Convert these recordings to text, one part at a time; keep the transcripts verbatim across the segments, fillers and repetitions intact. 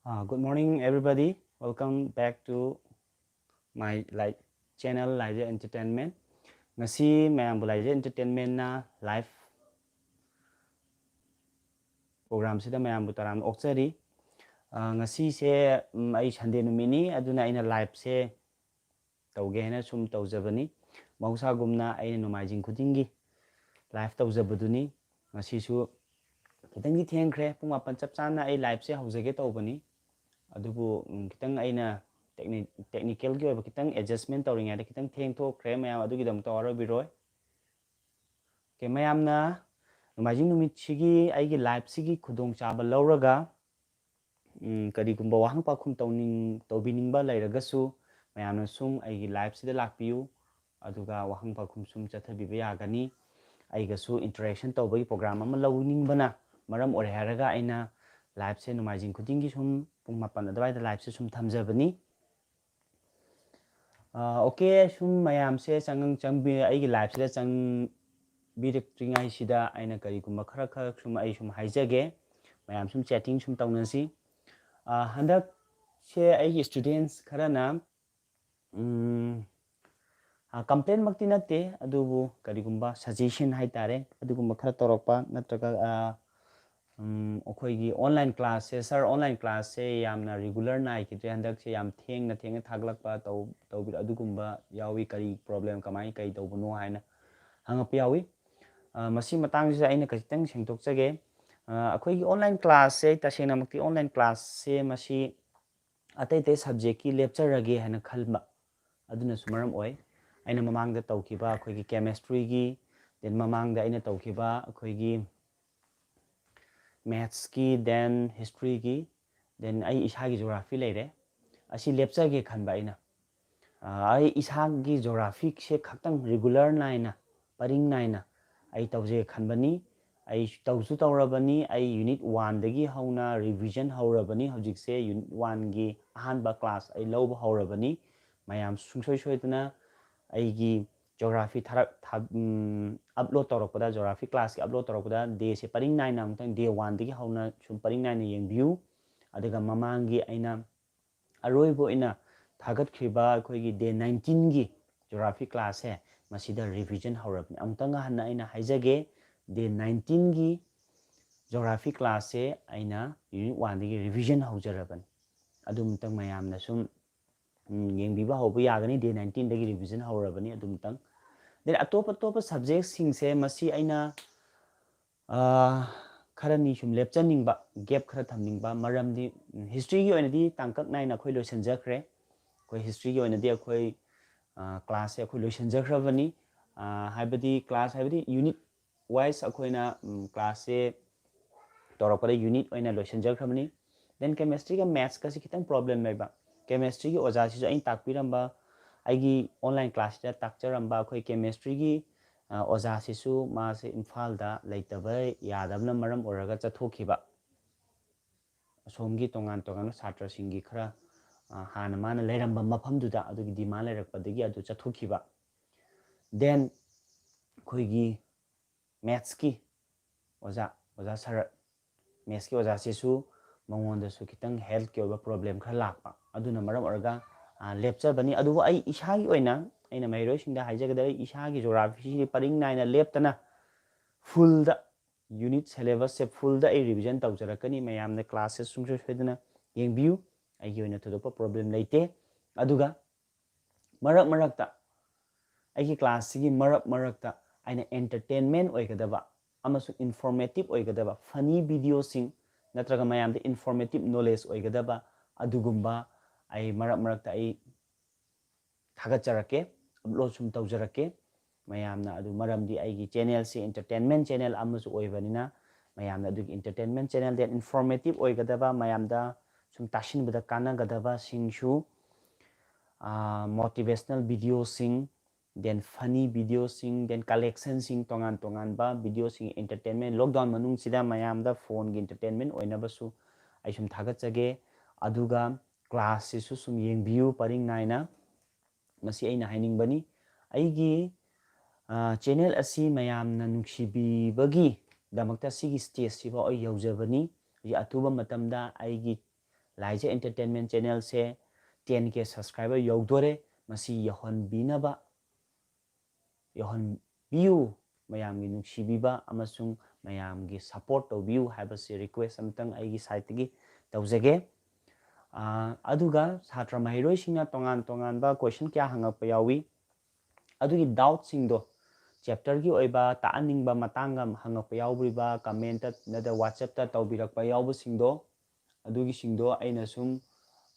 Uh, good morning, everybody. Welcome back to my, like, channel, Laija Entertainment. ꯉꯁꯤ ꯃꯌꯥꯝꯕꯨ Laija Entertainmentꯅ live programꯁꯤꯗ ꯃꯌꯥꯝꯕꯨ ꯇꯔꯥꯝꯅ ꯑꯣꯛꯆꯔꯤ꯫ ꯑ, ꯉꯁꯤꯁꯦ, ꯎꯝ, ꯑꯩ Sunday ꯅꯨꯃꯤꯠꯅꯤ, ꯑꯗꯨꯅ ꯑꯩꯅ liveꯁꯦ ꯇꯧꯒꯦ ꯍꯥꯏꯅ ꯁꯨꯝ ꯇꯧꯖꯕꯅꯤ꯫ ꯃꯍꯧꯁꯥꯒꯨꯝꯅ ꯑꯩꯅ ꯅꯣꯡꯃꯥꯏꯖꯤꯡ ꯈꯨꯗꯤꯡꯒꯤ live ꯇꯧꯖꯕꯗꯨꯅꯤ꯫ ꯉꯁꯤꯁꯨ ꯈꯤꯇꯪꯗꯤ ꯊꯦꯡꯈ꯭ꯔꯦ, ꯄꯨꯡ ꯃꯥꯄꯟ ꯆꯞ ꯆꯥꯅ ꯑꯩ liveꯁꯦ ꯍꯧꯖꯒꯦ ꯇꯧꯕꯅꯤ꯫ ꯑꯗꯨꯕꯨ, ꯎꯝ, ꯈꯤꯇꯪ ꯑꯩꯅ techni-, technicalꯒꯤ ꯑꯣꯏꯕ ꯈꯤꯇꯪ adjustment ꯇꯧꯔꯤꯉꯩꯗ ꯈꯤꯇꯪ ꯊꯦꯡꯊꯣꯛꯈ꯭ꯔꯦ꯫ ꯃꯌꯥꯝ ꯑꯗꯨꯒꯤꯗꯃꯛꯇ ꯋꯥꯔꯧꯕꯤꯔꯣꯏ꯫ Okay, ꯃꯌꯥꯝꯅ ꯅꯣꯡꯃꯥꯏꯖꯤꯡ ꯅꯨꯃꯤꯠꯁꯤꯒꯤ ꯑꯩꯒꯤ liveꯁꯤꯒꯤ ꯈꯨꯗꯣꯡꯆꯥꯕ ꯂꯧꯔꯒ, ꯎꯝ, ꯀꯔꯤꯒꯨꯝꯕ ꯋꯥꯍꯪ ꯄꯥꯎꯈꯨꯝ ꯇꯧꯅꯤꯡ-, ꯇꯧꯕꯤꯅꯤꯡꯕ ꯂꯩꯔꯒꯁꯨ ꯃꯌꯥꯝꯅ ꯁꯨꯝ ꯑꯩꯒꯤ liveꯁꯤꯗ ꯂꯥꯛꯄꯤꯌꯨ, ꯑꯗꯨꯒ ꯋꯥꯍꯪ ꯄꯥꯎꯈꯨꯝ ꯁꯨꯝ ꯆꯠꯊꯕꯤꯕ ꯌꯥꯒꯅꯤ꯫ ꯑꯩꯒꯁꯨ interaction ꯇꯧꯕꯒꯤ program ꯑꯃ ꯂꯧꯅꯤꯡꯕꯅ ꯃꯔꯝ ꯑꯣꯏꯔꯦ ꯍꯥꯏꯔꯒ ꯑꯩꯅ liveꯁꯦ ꯅꯣꯡꯃꯥꯏꯖꯤꯡ ꯈꯨꯗꯤꯡꯒꯤ ꯁꯨꯝ ꯄꯨꯡ ꯃꯥꯄꯟ ꯑꯗꯨꯋꯥꯏꯗ liveꯁꯦ ꯁꯨꯝ ꯊꯝꯖꯕꯅꯤ꯫ ꯑ, okay, ꯁꯨꯝ ꯃꯌꯥꯝꯁꯦ ꯆꯪ-, ꯆꯪꯕꯤ-, ꯑꯩꯒꯤ liveꯁꯤꯗ ꯆꯪꯕꯤꯔꯛꯇ꯭ꯔꯤꯉꯩꯁꯤꯗ ꯑꯩꯅ ꯀꯔꯤꯒꯨꯝꯕ ꯈꯔ ꯈꯔ ꯁꯨꯝ ꯑꯩ ꯁꯨꯝ ꯍꯥꯏꯖꯒꯦ꯫ ꯃꯌꯥꯝ ꯁꯨꯝ chatting ꯁꯨꯝ ꯇꯧꯅꯁꯤ꯫ ꯑ, ꯍꯟꯗꯛꯁꯦ ꯑꯩꯒꯤ students ꯈꯔꯅ, ꯎꯝ, ꯑ, complainꯃꯛꯇꯤ ꯅꯠꯇꯦ, ꯑꯗꯨꯕꯨ ꯀꯔꯤꯒꯨꯝꯕ suggestion ꯍꯥꯏꯇꯥꯔꯦ, ꯑꯗꯨꯒꯨꯝꯕ ꯈꯔ ꯇꯧꯔꯛꯄ ꯅꯠꯇ꯭ꯔꯒ, ꯑ, ꯎꯝ, ꯑꯩꯈꯣꯏꯒꯤ online classꯁꯦ, "Sir, online classꯁꯦ ꯌꯥꯝꯅ regular ꯅꯥꯏꯈꯤꯗ꯭ꯔꯦ, ꯍꯟꯗꯛꯁꯦ ꯌꯥꯝ ꯊꯦꯡꯅ ꯊꯦꯡꯅ ꯊꯥꯒꯠꯂꯛꯄ ꯇꯧ-, ꯇꯧꯕꯤꯔ-, ꯑꯗꯨꯒꯨꯝꯕ ꯌꯥꯎꯏ, ꯀꯔꯤ problem, ꯀꯃꯥꯏꯅ, ꯀꯔꯤ ꯇꯧꯕꯅꯣ?" ꯍꯥꯏꯅ ꯍꯪꯉꯛꯄ ꯌꯥꯎꯏ꯫ ꯑ, ꯃꯁꯤ ꯃꯇꯥꯡꯁꯤꯗ ꯑꯩꯅ ꯈꯖꯤꯛꯇꯪ ꯁꯦꯡꯗꯣꯛꯆꯒꯦ꯫ ꯑ, ꯑꯩꯈꯣꯏꯒꯤ online classꯁꯦ, ꯇꯁꯦꯡꯅꯃꯛꯇꯤ online classꯁꯦ ꯃꯁꯤ ꯑꯇꯩ ꯑꯇꯩ subjectꯀꯤ ꯂꯦꯞꯆꯔꯒꯦ ꯍꯥꯏꯅ ꯈꯟꯕ, ꯑꯗꯨꯅꯁꯨ ꯃꯔꯝ ꯑꯣꯏ꯫ ꯑꯩꯅ ꯃꯃꯥꯡꯗ ꯇꯧꯈꯤꯕ ꯑꯩꯈꯣꯏꯒꯤ chemistryꯒꯤ, then ꯃꯃꯥꯡꯗ ꯑꯩꯅ ꯇꯧꯈꯤꯕ ꯑꯩꯈꯣꯏꯒꯤ mathsꯀꯤ, then historyꯒꯤ, then ꯑꯩ ꯏꯁꯥꯒꯤ geography ꯂꯩꯔꯦ꯫ ꯑꯁꯤ ꯂꯦꯞꯆꯒꯦ ꯈꯟꯕ ꯑꯩꯅ꯫ ꯑ, ꯑꯩ ꯏꯁꯥꯒꯤ geographyꯁꯦ ꯈꯛꯇꯪ regular ꯅꯥꯏꯅ, ꯄꯔꯤꯡ ꯅꯥꯏꯅ ꯑꯩ ꯇꯧꯖꯒꯦ ꯈꯟꯕꯅꯤ꯫ ꯑꯩ ꯇꯧꯁꯨ ꯇꯧꯔꯕꯅꯤ꯫ ꯑꯩ unit oneꯗꯒꯤ ꯍꯧꯅ revision ꯍꯧꯔꯕꯅꯤ꯫ ꯍꯧꯖꯤꯛꯁꯦ unit oneꯒꯤ ꯑꯍꯥꯟꯕ class ꯑꯩ ꯂꯧꯕ ꯍꯧꯔꯕꯅꯤ꯫ ꯃꯌꯥꯝ ꯁꯨꯡꯁꯣꯏ ꯁꯣꯏꯗꯅ ꯑꯩꯒꯤ geography ꯊꯥꯔꯛ-, ꯊꯥ-, ꯎꯝ, upload ꯇꯧꯔꯛꯄꯗ, geography classꯀꯤ upload ꯇꯧꯔꯛꯄꯗ dayꯁꯦ ꯄꯔꯤꯡ ꯅꯥꯏꯅ ꯑꯃꯨꯛꯇꯪ day oneꯗꯒꯤ ꯍꯧꯅ ꯁꯨꯝ ꯄꯔꯤꯡ ꯅꯥꯏꯅ ꯌꯦꯡꯕꯤꯌꯨ꯫ ꯑꯗꯨꯒ ꯃꯃꯥꯡꯒꯤ ꯑꯩꯅ ꯑꯔꯣꯏꯕ ꯑꯣꯏꯅ ꯊꯥꯒꯠꯈ꯭ꯔꯤꯕ ꯑꯩꯈꯣꯏꯒꯤ day nineteenꯒꯤ geography classꯁꯦ ꯃꯁꯤꯗ revision ꯍꯧꯔꯕꯅꯤ꯫ ꯑꯃꯨꯛꯇꯪꯒ ꯍꯟꯅ ꯑꯩꯅ ꯍꯥꯏꯖꯒꯦ, day nineteenꯒꯤ geography classꯁꯦ ꯑꯩꯅ unit oneꯗꯒꯤ revision ꯍꯧꯖꯔꯕꯅꯤ꯫ ꯑꯗꯨ ꯑꯃꯨꯛꯇꯪ ꯃꯌꯥꯝꯅ ꯁꯨꯝ ꯎꯝ, ꯌꯦꯡꯕꯤꯕ ꯍꯧꯕ ꯌꯥꯒꯅꯤ꯫ Day nineteenꯗꯒꯤ revision ꯍꯧꯔꯕꯅꯤ ꯑꯗꯨꯝꯇꯪ꯫ Then ꯑꯇꯣꯞ ꯑꯇꯣꯞꯄ subjectꯁꯤꯡꯁꯦ ꯃꯁꯤ ꯑꯩꯅ, ꯑꯥ, ꯈꯔꯅꯤ ꯁꯨꯝ ꯂꯦꯞꯆꯅꯤꯡꯕ, gap ꯈꯔ ꯊꯝꯅꯤꯡꯕ, ꯃꯔꯝꯗꯤ, ꯎꯝ, historyꯒꯤ ꯑꯣꯏꯅꯗꯤ ꯇꯥꯡꯀꯛ ꯅꯥꯏꯅ ꯑꯩꯈꯣꯏ ꯂꯣꯏꯁꯤꯟꯖꯈ꯭ꯔꯦ꯫ ꯑꯩꯈꯣꯏ historyꯒꯤ ꯑꯣꯏꯅꯗꯤ ꯑꯩꯈꯣꯏ, ꯑꯥ, classꯁꯦ ꯑꯩꯈꯣꯏ ꯂꯣꯏꯁꯤꯟꯖꯈ꯭ꯔꯕꯅꯤ꯫ ꯑꯥ, ꯍꯥꯏꯕꯗꯤ class ꯍꯥꯏꯕꯗꯤ unit wise ꯑꯩꯈꯣꯏꯅ, ꯎꯝ, classꯁꯦ ꯇꯧꯔꯛꯄꯗ unit ꯑꯣꯏꯅ ꯂꯣꯏꯁꯤꯟꯖꯈ꯭ꯔꯕꯅꯤ꯫ Then chemistryꯒ mathsꯀꯁꯤ ꯈꯤꯇꯪ problem ꯂꯩꯕ꯫ Chemistryꯒꯤ ꯑꯣꯖꯥꯁꯤꯁꯨ ꯑꯩꯅ ꯇꯥꯛꯄꯤꯔꯝꯕ, ꯑꯩꯒꯤ online classꯁꯤꯗ ꯇꯥꯛꯆꯔꯝꯕ ꯑꯩꯈꯣꯏ chemistryꯒꯤ, ꯑ, ꯑꯣꯖꯥꯁꯤꯁꯨ ꯃꯥꯁꯦ ꯏꯝꯐꯥꯜꯗ ꯂꯩꯇꯕ ꯌꯥꯗꯕꯅ ꯃꯔꯝ ꯑꯣꯏꯔꯒ ꯆꯠꯊꯣꯛꯈꯤꯕ꯫ ꯑꯁꯣꯝꯒꯤ ꯇꯣꯉꯥꯟ ꯇꯣꯉꯥꯟꯕ ꯁꯥꯇ꯭ꯔꯁꯤꯡꯒꯤ ꯈꯔ, ꯑ, ꯍꯥꯟꯅ ꯃꯥꯅ ꯂꯩꯔꯝꯕ ꯃꯐꯝꯗꯨꯗ ꯑꯗꯨꯒꯤ demand ꯂꯩꯔꯛꯄꯗꯒꯤ ꯑꯗꯨ ꯆꯠꯊꯣꯛꯈꯤꯕ꯫ Then ꯑꯩꯈꯣꯏꯒꯤ mathsꯀꯤ ꯑꯣꯖꯥ, ꯑꯣꯖꯥ ꯁꯔꯠ, mathsꯀꯤ ꯑꯣꯖꯥꯁꯤꯁꯨ ꯃꯉꯣꯟꯗꯁꯨ ꯈꯤꯇꯪ healthꯀꯤ ꯑꯣꯏꯕ problem ꯈꯔ ꯂꯥꯛꯄ꯫ ꯑꯗꯨꯅ ꯃꯔꯝ ꯑꯣꯏꯔꯒ, ꯑ, ꯂꯦꯞꯆꯕꯅꯤ꯫ ꯑꯗꯨꯕꯨ ꯑꯩ ꯏꯁꯥꯒꯤ ꯑꯣꯏꯅ, ꯑꯩꯅ ꯃꯍꯩꯔꯣꯏꯁꯤꯡꯗ ꯍꯥꯏꯖꯒꯗꯕ, ꯑꯩ ꯏꯁꯥꯒꯤ geographyꯁꯤ ꯄꯔꯤꯡ ꯅꯥꯏꯅ ꯂꯦꯞꯇꯅ fullꯗ unit syllabusꯁꯦ fullꯗ ꯑꯩ revision ꯇꯧꯖꯔꯛꯀꯅꯤ꯫ ꯃꯌꯥꯝꯅ classꯁꯦ ꯁꯨꯡꯁꯣꯏ ꯁꯣꯏꯗꯅ ꯌꯦꯡꯕꯤꯌꯨ꯫ ꯑꯩꯒꯤ ꯑꯣꯏꯅ ꯊꯣꯏꯗꯣꯛꯄ problem ꯂꯩꯇꯦ꯫ ꯑꯗꯨꯒ ꯃꯔꯛ ꯃꯔꯛꯇ, ꯑꯩꯒꯤ classꯁꯤꯒꯤ ꯃꯔꯛ ꯃꯔꯛꯇ ꯑꯩꯅ entertainment ꯑꯣꯏꯒꯗꯕ ꯑꯃꯁꯨꯡ informative ꯑꯣꯏꯒꯗꯕ funny videoꯁꯤꯡ ꯅꯠꯇ꯭ꯔꯒ ꯃꯌꯥꯝꯗ informative knowledge ꯑꯣꯏꯒꯗꯕ ꯑꯗꯨꯒꯨꯝꯕ ꯑꯩ ꯃꯔꯛ ꯃꯔꯛꯇ ꯑꯩ ꯊꯥꯒꯠꯆꯔꯛꯀꯦ, upload ꯁꯨꯝ ꯇꯧꯖꯔꯛꯀꯦ꯫ ꯃꯌꯥꯝꯅ ꯑꯗꯨ, ꯃꯔꯝꯗꯤ ꯑꯩꯒꯤ channelꯁꯤ entertainment channel ꯑꯃꯁꯨ ꯑꯣꯏꯕꯅꯤꯅ ꯃꯌꯥꯝꯅ ꯑꯗꯨꯒꯤ entertainment channel, then informative ꯑꯣꯏꯒꯗꯕ, ꯃꯌꯥꯝꯗ ꯁꯨꯝ ꯇꯥꯁꯤꯟꯕꯗ ꯀꯥꯟꯅꯒꯗꯕꯁꯤꯡꯁꯨ, ꯑꯥ, motivational videoꯁꯤꯡ, then funny videoꯁꯤꯡ, then collectionꯁꯤꯡ, ꯇꯣꯉꯥꯟ ꯇꯣꯉꯥꯟꯕ videoꯁꯤꯡ, entertainment, lockdown ꯃꯅꯨꯡꯁꯤꯗ ꯃꯌꯥꯝꯗ phoneꯒꯤ entertainment ꯑꯣꯏꯅꯕꯁꯨ ꯑꯩ ꯁꯨꯝ ꯊꯥꯒꯠꯆꯒꯦ꯫ ꯑꯗꯨꯒ classꯁꯤꯁꯨ ꯁꯨꯝ ꯌꯦꯡꯕꯤꯌꯨ ꯄꯔꯤꯡ ꯅꯥꯏꯅ꯫ ꯃꯁꯤ ꯑꯩꯅ ꯍꯥꯏꯅꯤꯡꯕꯅꯤ꯫ ꯑꯩꯒꯤ, ꯑ, channel ꯑꯁꯤ ꯃꯌꯥꯝꯅ ꯅꯨꯡꯁꯤꯕꯤꯕꯒꯤꯗꯃꯛꯇ ꯁꯤꯒꯤ stageꯁꯤꯐꯥꯎ ꯑꯩ ꯌꯧꯖꯕꯅꯤ꯫ ꯍꯧꯖꯤꯛ ꯑꯊꯨꯕ ꯃꯇꯝꯗ ꯑꯩꯒꯤ ꯂꯥꯏꯖ Entertainment channelꯁꯦ ten K subscriber ꯌꯧꯗꯣꯔꯦ꯫ ꯃꯁꯤ ꯌꯧꯍꯟꯕꯤꯅꯕ, ꯌꯧꯍꯟꯕꯤꯌꯨ, ꯃꯌꯥꯝꯒꯤ ꯅꯨꯡꯁꯤꯕꯤꯕ ꯑꯃꯁꯨꯡ ꯃꯌꯥꯝꯒꯤ support ꯇꯧꯕꯤꯌꯨ ꯍꯥꯏꯕꯁꯤ request ꯑꯃꯇꯪ ꯑꯩꯒꯤ sideꯇꯒꯤ ꯇꯧꯖꯒꯦ꯫ ꯑꯥ, ꯑꯗꯨꯒ ꯁꯥꯇ꯭ꯔ ꯃꯍꯩꯔꯣꯏꯁꯤꯡꯅ ꯇꯣꯉꯥꯟ ꯇꯣꯉꯥꯟꯕ question ꯀꯌꯥ ꯍꯪꯉꯛꯄ ꯌꯥꯎꯏ꯫ ꯑꯗꯨꯒꯤ doubtꯁꯤꯡꯗꯣ, chapterꯒꯤ ꯑꯣꯏꯕ ꯇꯥꯛꯍꯟꯅꯤꯡꯕ ꯃꯇꯥꯡꯒ ꯍꯪꯉꯛꯄ ꯌꯥꯎꯔꯤꯕ, commentꯇ ꯅꯠꯇ꯭ꯔꯒ WhatsAppꯇ ꯇꯧꯕꯤꯔꯛꯄ ꯌꯥꯎꯕꯁꯤꯡꯗꯣ, ꯑꯗꯨꯒꯤꯁꯤꯡꯗꯣ ꯑꯩꯅ ꯁꯨꯝ,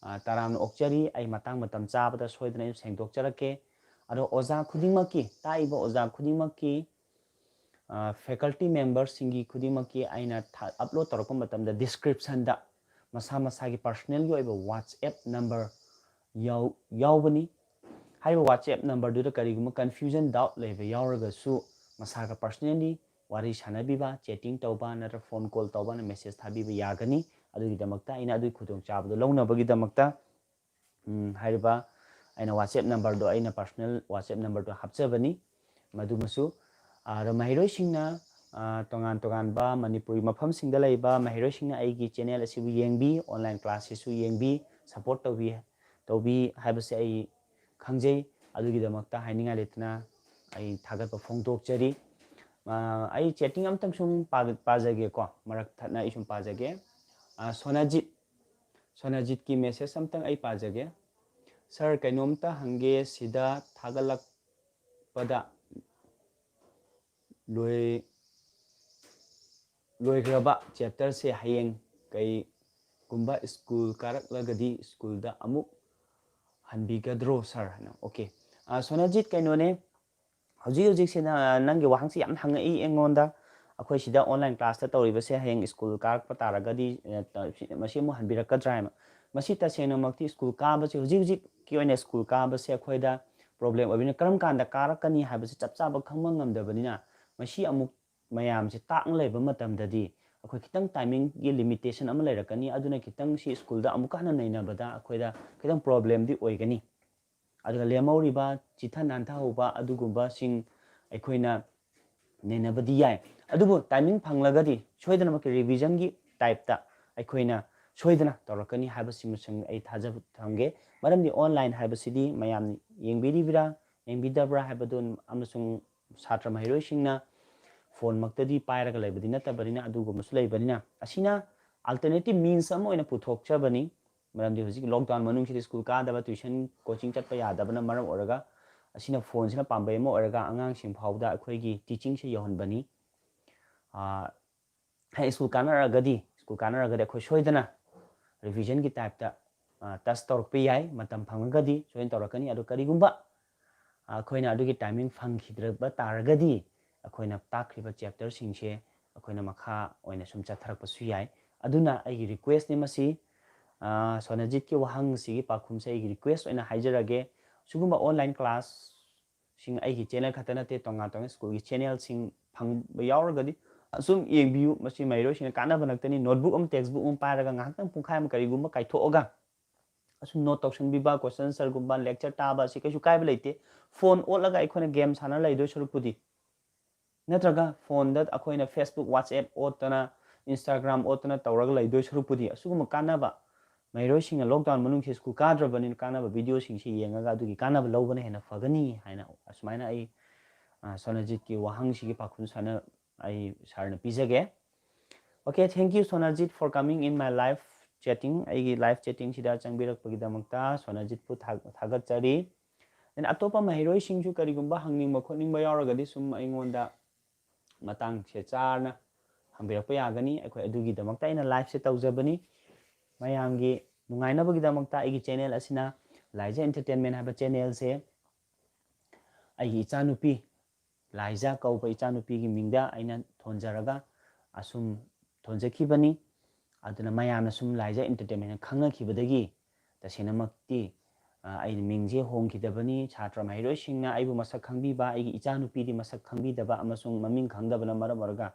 ꯑ, ꯇꯔꯥꯝꯅ ꯑꯣꯛꯆꯔꯤ꯫ ꯑꯩ ꯃꯇꯥꯡ ꯃꯇꯝ ꯆꯥꯕꯗ ꯁꯣꯏꯗꯅ ꯑꯩ ꯁꯦꯡꯗꯣꯛꯆꯔꯛꯀꯦ꯫ ꯑꯗꯣ ꯑꯣꯖꯥ ꯈꯨꯗꯤꯡꯃꯛꯀꯤ, ꯇꯥꯛꯏꯕ ꯑꯣꯖꯥ ꯈꯨꯗꯤꯡꯃꯛꯀꯤ, ꯑ, faculty memberꯁꯤꯡꯒꯤ ꯈꯨꯗꯤꯡꯃꯛꯀꯤ ꯑꯩꯅ ꯊꯥ-, upload ꯇꯧꯔꯛꯄ ꯃꯇꯝꯗ descriptionꯗ ꯃꯁꯥ ꯃꯁꯥꯒꯤ personalꯒꯤ ꯑꯣꯏꯕ WhatsApp number ꯌꯥꯎ-, ꯌꯥꯎꯕꯅꯤ꯫ ꯍꯥꯏꯔꯤꯕ WhatsApp numberꯗꯨꯗ ꯀꯔꯤꯒꯨꯝꯕ confusion, doubt ꯂꯩꯕ ꯌꯥꯎꯔꯒꯁꯨ ꯃꯁꯥꯒ personally ꯋꯥꯔꯤ ꯁꯥꯟꯅꯕꯤꯕ, chatting ꯇꯧꯕ ꯅꯠꯇ꯭ꯔꯒ phone call ꯇꯧꯕ ꯅꯠꯇ꯭ꯔꯒ message ꯊꯥꯕꯤꯕ ꯌꯥꯒꯅꯤ꯫ ꯑꯗꯨꯒꯤꯗꯃꯛꯇ ꯑꯩꯅ ꯑꯗꯨꯒꯤ ꯈꯨꯗꯣꯡꯆꯥꯕꯗꯣ ꯂꯧꯅꯕꯒꯤꯗꯃꯛꯇ, ꯎꯝ, ꯍꯥꯏꯔꯤꯕ ꯑꯩꯅ WhatsApp numberꯗꯣ, ꯑꯩꯅ personal WhatsApp numberꯗꯣ ꯍꯥꯞꯆꯕꯅꯤ꯫ ꯃꯗꯨꯃꯁꯨ, ꯑ, ꯃꯍꯩꯔꯣꯏꯁꯤꯡꯅ, ꯑ, ꯇꯣꯉꯥꯟ ꯇꯣꯉꯥꯟꯕ ꯃꯅꯤꯄꯨꯔꯒꯤ ꯃꯐꯝꯁꯤꯡꯗ ꯂꯩꯕ ꯃꯍꯩꯔꯣꯏꯁꯤꯡꯅ ꯑꯩꯒꯤ channel ꯑꯁꯤꯕꯨ ꯌꯦꯡꯕꯤ, online classꯁꯤꯁꯨ ꯌꯦꯡꯕꯤ, support ꯇꯧꯕꯤ, ꯇꯧꯕꯤ ꯍꯥꯏꯕꯁꯦ ꯑꯩ ꯈꯪꯖꯩ꯫ ꯑꯗꯨꯒꯤꯗꯃꯛꯇ ꯍꯥꯏꯅꯤꯡꯉꯥꯏ ꯂꯩꯇꯅ ꯑꯩ ꯊꯥꯒꯠꯄ ꯐꯣꯡꯗꯣꯛꯆꯔꯤ꯫ ꯑ, ꯑꯩ chatting ꯑꯃꯇꯪ ꯁꯨꯝ ꯄꯥ-, ꯄꯥꯖꯒꯦꯀꯣ, ꯃꯔꯛ ꯊꯠꯅ ꯑꯩ ꯁꯨꯝ ꯄꯥꯖꯒꯦ꯫ ꯑ, ꯁꯣꯅꯥꯖꯤꯠ, ꯁꯣꯅꯥꯖꯤꯠꯀꯤ message ꯑꯃꯇꯪ ꯑꯩ ꯄꯥꯖꯒꯦ꯫ "Sir, ꯀꯩꯅꯣꯝꯇ ꯍꯪꯒꯦ, ꯁꯤꯗ ꯊꯥꯒꯠꯂꯛꯄꯗ ꯂꯣꯏ-, ꯂꯣꯏꯈ꯭ꯔꯕ chapterꯁꯦ ꯍꯌꯦꯡ ꯀꯩꯒꯨꯝꯕ school ꯀꯥꯔꯛꯂꯒꯗꯤ schoolꯗ ꯑꯃꯨꯛ ꯍꯟꯕꯤꯒꯗ꯭ꯔꯣ sir?" ꯍꯥꯏꯅ꯫ Okay꯫ ꯑ, ꯁꯣꯅꯥꯖꯤꯠ, ꯀꯩꯅꯣꯅꯦ, ꯍꯧꯖꯤꯛ ꯍꯧꯖꯤꯛꯁꯤꯅ ꯅꯪꯒꯤ ꯋꯥꯍꯪꯁꯤ ꯌꯥꯝ ꯍꯪꯉꯛꯏ ꯑꯩꯉꯣꯟꯗ, "ꯑꯩꯈꯣꯏ ꯁꯤꯗ online classꯇ ꯇꯧꯔꯤꯕꯁꯦ ꯍꯌꯦꯡ school ꯀꯥꯔꯛꯄ ꯇꯥꯔꯒꯗꯤ, ꯑ, ꯇ-, ꯁꯤ-, ꯃꯁꯤ ꯑꯃꯨꯛ ꯍꯟꯕꯤꯔꯛꯀꯗ꯭ꯔꯥ?" ꯍꯥꯏꯅ꯫ ꯃꯁꯤ ꯇꯁꯦꯡꯅꯃꯛꯇꯤ school ꯀꯥꯕꯁꯤ, ꯍꯧꯖꯤꯛ ꯍꯧꯖꯤꯛꯀꯤ ꯑꯣꯏꯅ school ꯀꯥꯕꯁꯦ ꯑꯩꯈꯣꯏꯗ problem ꯑꯣꯏꯕꯅꯤꯅ, ꯀꯔꯝ ꯀꯥꯟꯗ ꯀꯥꯔꯛꯀꯅꯤ ꯍꯥꯏꯕꯁꯤ ꯆꯞ ꯆꯥꯕ ꯈꯪꯕ ꯉꯝꯗꯕꯅꯤꯅ, ꯃꯁꯤ ꯑꯃꯨꯛ ꯃꯌꯥꯝꯁꯤ ꯇꯥꯛꯅ ꯂꯩꯕ ꯃꯇꯝꯗꯗꯤ ꯑꯩꯈꯣꯏ ꯈꯤꯇꯪ timingꯒꯤ limitation ꯑꯃ ꯂꯩꯔꯛꯀꯅꯤ꯫ ꯑꯗꯨꯅ ꯈꯤꯇꯪ ꯁꯤ schoolꯗ ꯑꯃꯨꯛꯀ ꯍꯟꯅ ꯅꯩꯅꯕꯗ ꯑꯩꯈꯣꯏꯗ ꯈꯤꯇꯪ problemꯗꯤ ꯑꯣꯏꯒꯅꯤ꯫ ꯑꯗꯨꯒ ꯂꯦꯝꯍꯧꯔꯤꯕ ꯆꯤꯊ ꯅꯥꯟꯊꯍꯧꯕ ꯑꯗꯨꯒꯨꯝꯕꯁꯤꯡ ꯑꯩꯈꯣꯏꯅ ꯅꯩꯅꯕꯗꯤ ꯌꯥꯏ꯫ ꯑꯗꯨꯕꯨ timing ꯐꯪꯂꯒꯗꯤ ꯁꯣꯏꯗꯅꯃꯛꯀꯤ revisionꯒꯤ typeꯇ ꯑꯩꯈꯣꯏꯅ ꯁꯣꯏꯗꯅ ꯇꯧꯔꯛꯀꯅꯤ ꯍꯥꯏꯕꯁꯤꯃꯁꯨ ꯑꯩ ꯊꯥꯖꯕ ꯊꯝꯒꯦ꯫ ꯃꯔꯝꯗꯤ online ꯍꯥꯏꯕꯁꯤꯗꯤ ꯃꯌꯥꯝꯅ ꯌꯦꯡꯕꯤꯔꯤꯕ꯭ꯔꯥ, ꯌꯦꯡꯕꯤꯗꯕ꯭ꯔꯥ ꯍꯥꯏꯕꯗꯨ ꯑꯃꯁꯨꯡ ꯁꯥꯇ꯭ꯔ ꯃꯍꯩꯔꯣꯏꯁꯤꯡꯅ phone ꯃꯛꯇꯗꯤ ꯄꯥꯏꯔꯒ ꯂꯩꯕꯗꯤ ꯅꯠꯇꯕꯅꯤꯅ, ꯑꯗꯨꯒꯨꯝꯕꯁꯨ ꯂꯩꯕꯅꯤꯅ, ꯑꯁꯤꯅ alternative means ꯑꯃ ꯑꯣꯏꯅ ꯄꯨꯊꯣꯛꯆꯕꯅꯤ꯫ ꯃꯔꯝꯗꯤ ꯍꯧꯖꯤꯛ lockdown ꯃꯅꯨꯡꯁꯤꯗ school ꯀꯥꯗꯕ, tuition, coaching ꯆꯠꯄ ꯌꯥꯗꯕꯅ ꯃꯔꯝ ꯑꯣꯏꯔꯒ, ꯑꯁꯤꯅ phoneꯁꯤꯅ ꯄꯥꯝꯕꯩ ꯑꯃ ꯑꯣꯏꯔꯒ ꯑꯉꯥꯡꯁꯤꯡ ꯐꯥꯎꯕꯗ ꯑꯩꯈꯣꯏꯒꯤ teachingꯁꯦ ꯌꯧꯍꯟꯕꯅꯤ꯫ ꯑꯥ, ꯍꯦ, school ꯀꯥꯟꯅꯔꯒꯗꯤ, school ꯀꯥꯟꯅꯔꯒꯗꯤ ꯑꯩꯈꯣꯏ ꯁꯣꯏꯗꯅ revisionꯒꯤ typeꯇ, ꯑ, test ꯇꯧꯔꯛꯄ ꯌꯥꯏ꯫ ꯃꯇꯝ ꯐꯪꯉꯒꯗꯤ ꯁꯣꯏꯗꯅ ꯇꯧꯔꯛꯀꯅꯤ꯫ ꯑꯗꯣ ꯀꯔꯤꯒꯨꯝꯕ, ꯑ, ꯑꯩꯈꯣꯏꯅ ꯑꯗꯨꯒꯤ timing ꯐꯪꯈꯤꯗ꯭ꯔꯕ ꯇꯥꯔꯒꯗꯤ, ꯑꯩꯈꯣꯏꯅ ꯇꯥꯛꯈ꯭ꯔꯤꯕ chapterꯁꯤꯡꯁꯦ ꯑꯩꯈꯣꯏꯅ ꯃꯈꯥ ꯑꯣꯏꯅ ꯁꯨꯝ ꯆꯠꯊꯔꯛꯄꯁꯨ ꯌꯥꯏ꯫ ꯑꯗꯨꯅ ꯑꯩꯒꯤ requestꯅꯤ ꯃꯁꯤ꯫ ꯑ, ꯁꯣꯅꯖꯤꯠꯀꯤ ꯋꯥꯍꯪꯁꯤꯒꯤ ꯄꯥꯎꯈꯨꯝꯁꯦ ꯑꯩꯒꯤ request ꯑꯣꯏꯅ ꯍꯥꯏꯖꯔꯒꯦ꯫ ꯁꯤꯒꯨꯝꯕ online class ꯁꯤꯡ ꯑꯩꯒꯤ channel ꯈꯛꯇ ꯅꯠꯇꯦ, ꯇꯣꯉꯥꯟ ꯇꯣꯉꯥꯟꯕ schoolꯒꯤ channelꯁꯤꯡ ꯐꯪꯕ ꯌꯥꯎꯔꯒꯗꯤ ꯑꯁꯨꯝ ꯌꯦꯡꯕꯤꯌꯨ꯫ ꯃꯁꯤ ꯃꯍꯩꯔꯣꯏꯁꯤꯡꯅ ꯀꯥꯟꯅꯕ ꯉꯥꯛꯇꯅꯤ꯫ Notebook ꯑꯃ, textbook ꯑꯃ ꯄꯥꯏꯔꯒ ꯉꯥꯏꯍꯥꯛꯇꯪ ꯄꯨꯡꯈꯥꯏ ꯑꯃ ꯀꯔꯤꯒꯨꯝꯕ ꯀꯥꯏꯊꯣꯛꯑꯒ ꯑꯁꯨꯝ note ꯇꯧꯁꯟꯕꯤꯕ, question answerꯒꯨꯝꯕ, lecture ꯇꯥꯕ, ꯑꯁꯤ ꯀꯩꯁꯨ ꯀꯥꯏꯕ ꯂꯩꯇꯦ꯫ Phone ꯑꯣꯠꯂꯒ ꯑꯩꯈꯣꯏꯅ game ꯁꯥꯟꯅ ꯂꯩꯗꯣꯏ ꯁꯔꯨꯛꯄꯨꯗꯤ, ꯅꯠꯇ꯭ꯔꯒ phoneꯗ ꯑꯩꯈꯣꯏꯅ Facebook, WhatsApp ꯑꯣꯠꯇꯅ, Instagram ꯑꯣꯠꯇꯅ ꯇꯧꯔꯒ ꯂꯩꯗꯣꯏ ꯁꯔꯨꯛꯄꯨꯗꯤ, ꯑꯁꯤꯒꯨꯝꯕ ꯀꯥꯟꯅꯕ, ꯃꯍꯩꯔꯣꯏꯁꯤꯡꯅ lockdown ꯃꯅꯨꯡꯁꯤ school ꯀꯥꯗ꯭ꯔꯕꯅꯤꯅ ꯀꯥꯟꯅꯕ videoꯁꯤꯡꯁꯤ ꯌꯦꯡꯉꯒ ꯑꯗꯨꯒꯤ ꯀꯥꯟꯅꯕ ꯂꯧꯕꯅ ꯍꯦꯟꯅ ꯐꯒꯅꯤ ꯍꯥꯏꯅ ꯑꯁꯨꯃꯥꯏꯅ ꯑꯩ, ꯑ, ꯁꯣꯅꯖꯤꯠꯀꯤ ꯋꯥꯍꯪꯁꯤꯒꯤ ꯄꯥꯎꯈꯨꯝ ꯁꯨꯃꯥꯏꯅ ꯑꯩ sirꯅ ꯄꯤꯖꯒꯦ꯫ Okay, thank you, Sonajit, for coming in my live chatting. ꯑꯩꯒꯤ live chattingꯁꯤꯗ ꯆꯪꯕꯤꯔꯛꯄꯒꯤꯗꯃꯛꯇ ꯁꯣꯅꯖꯤꯠꯄꯨ ꯊꯥ-, ꯊꯥꯒꯠꯆꯔꯤ꯫ Then ꯑꯇꯣꯞꯄ ꯃꯍꯩꯔꯣꯏꯁꯤꯡꯁꯨ ꯀꯔꯤꯒꯨꯝꯕ ꯍꯪꯅꯤꯡꯕ ꯈꯣꯠꯅꯤꯡꯕ ꯌꯥꯎꯔꯒꯗꯤ ꯁꯨꯝ ꯑꯩꯉꯣꯟꯗ ꯃꯇꯥꯡꯁꯦ ꯆꯥꯔꯅ ꯍꯪꯕꯤꯔꯛꯄ ꯌꯥꯒꯅꯤ꯫ ꯑꯩꯈꯣꯏ ꯑꯗꯨꯒꯤꯗꯃꯛꯇ ꯑꯩꯅ liveꯁꯦ ꯇꯧꯖꯕꯅꯤ꯫ ꯃꯌꯥꯝꯒꯤ ꯅꯨꯡꯉꯥꯏꯅꯕꯒꯤꯗꯃꯛꯇ ꯑꯩꯒꯤ channel ꯑꯁꯤꯅ ꯂꯥꯏꯖ Entertainment ꯍꯥꯏꯕ channelꯁꯦ ꯑꯩꯒꯤ ꯏꯆꯥꯅꯨꯄꯤ ꯂꯥꯏꯖ ꯀꯧꯕ ꯏꯆꯥꯅꯨꯄꯤꯒꯤ ꯃꯤꯡꯗ ꯑꯩꯅ ꯊꯣꯟꯖꯔꯒ ꯑꯁꯨꯝ ꯊꯣꯟꯖꯈꯤꯕꯅꯤ꯫ ꯑꯗꯨꯅ ꯃꯌꯥꯝꯅ ꯁꯨꯝ ꯂꯥꯏꯖ Entertainment ꯈꯪꯅꯈꯤꯕꯗꯒꯤ ꯇꯁꯦꯡꯅꯃꯛꯇꯤ, ꯑ, ꯑꯩ ꯃꯤꯡꯁꯦ ꯍꯣꯡꯈꯤꯗꯕꯅꯤ꯫ ꯁꯥꯇ꯭ꯔ ꯃꯍꯩꯔꯣꯏꯁꯤꯡꯅ ꯑꯩꯕꯨ ꯃꯁꯛ ꯈꯪꯕꯤꯕ, ꯑꯩꯒꯤ ꯏꯆꯥꯅꯨꯄꯤꯗꯤ ꯃꯁꯛ ꯈꯪꯕꯤꯗꯕ ꯑꯃꯁꯨꯡ ꯃꯃꯤꯡ ꯈꯪꯗꯕꯅ ꯃꯔꯝ ꯑꯣꯏꯔꯒ,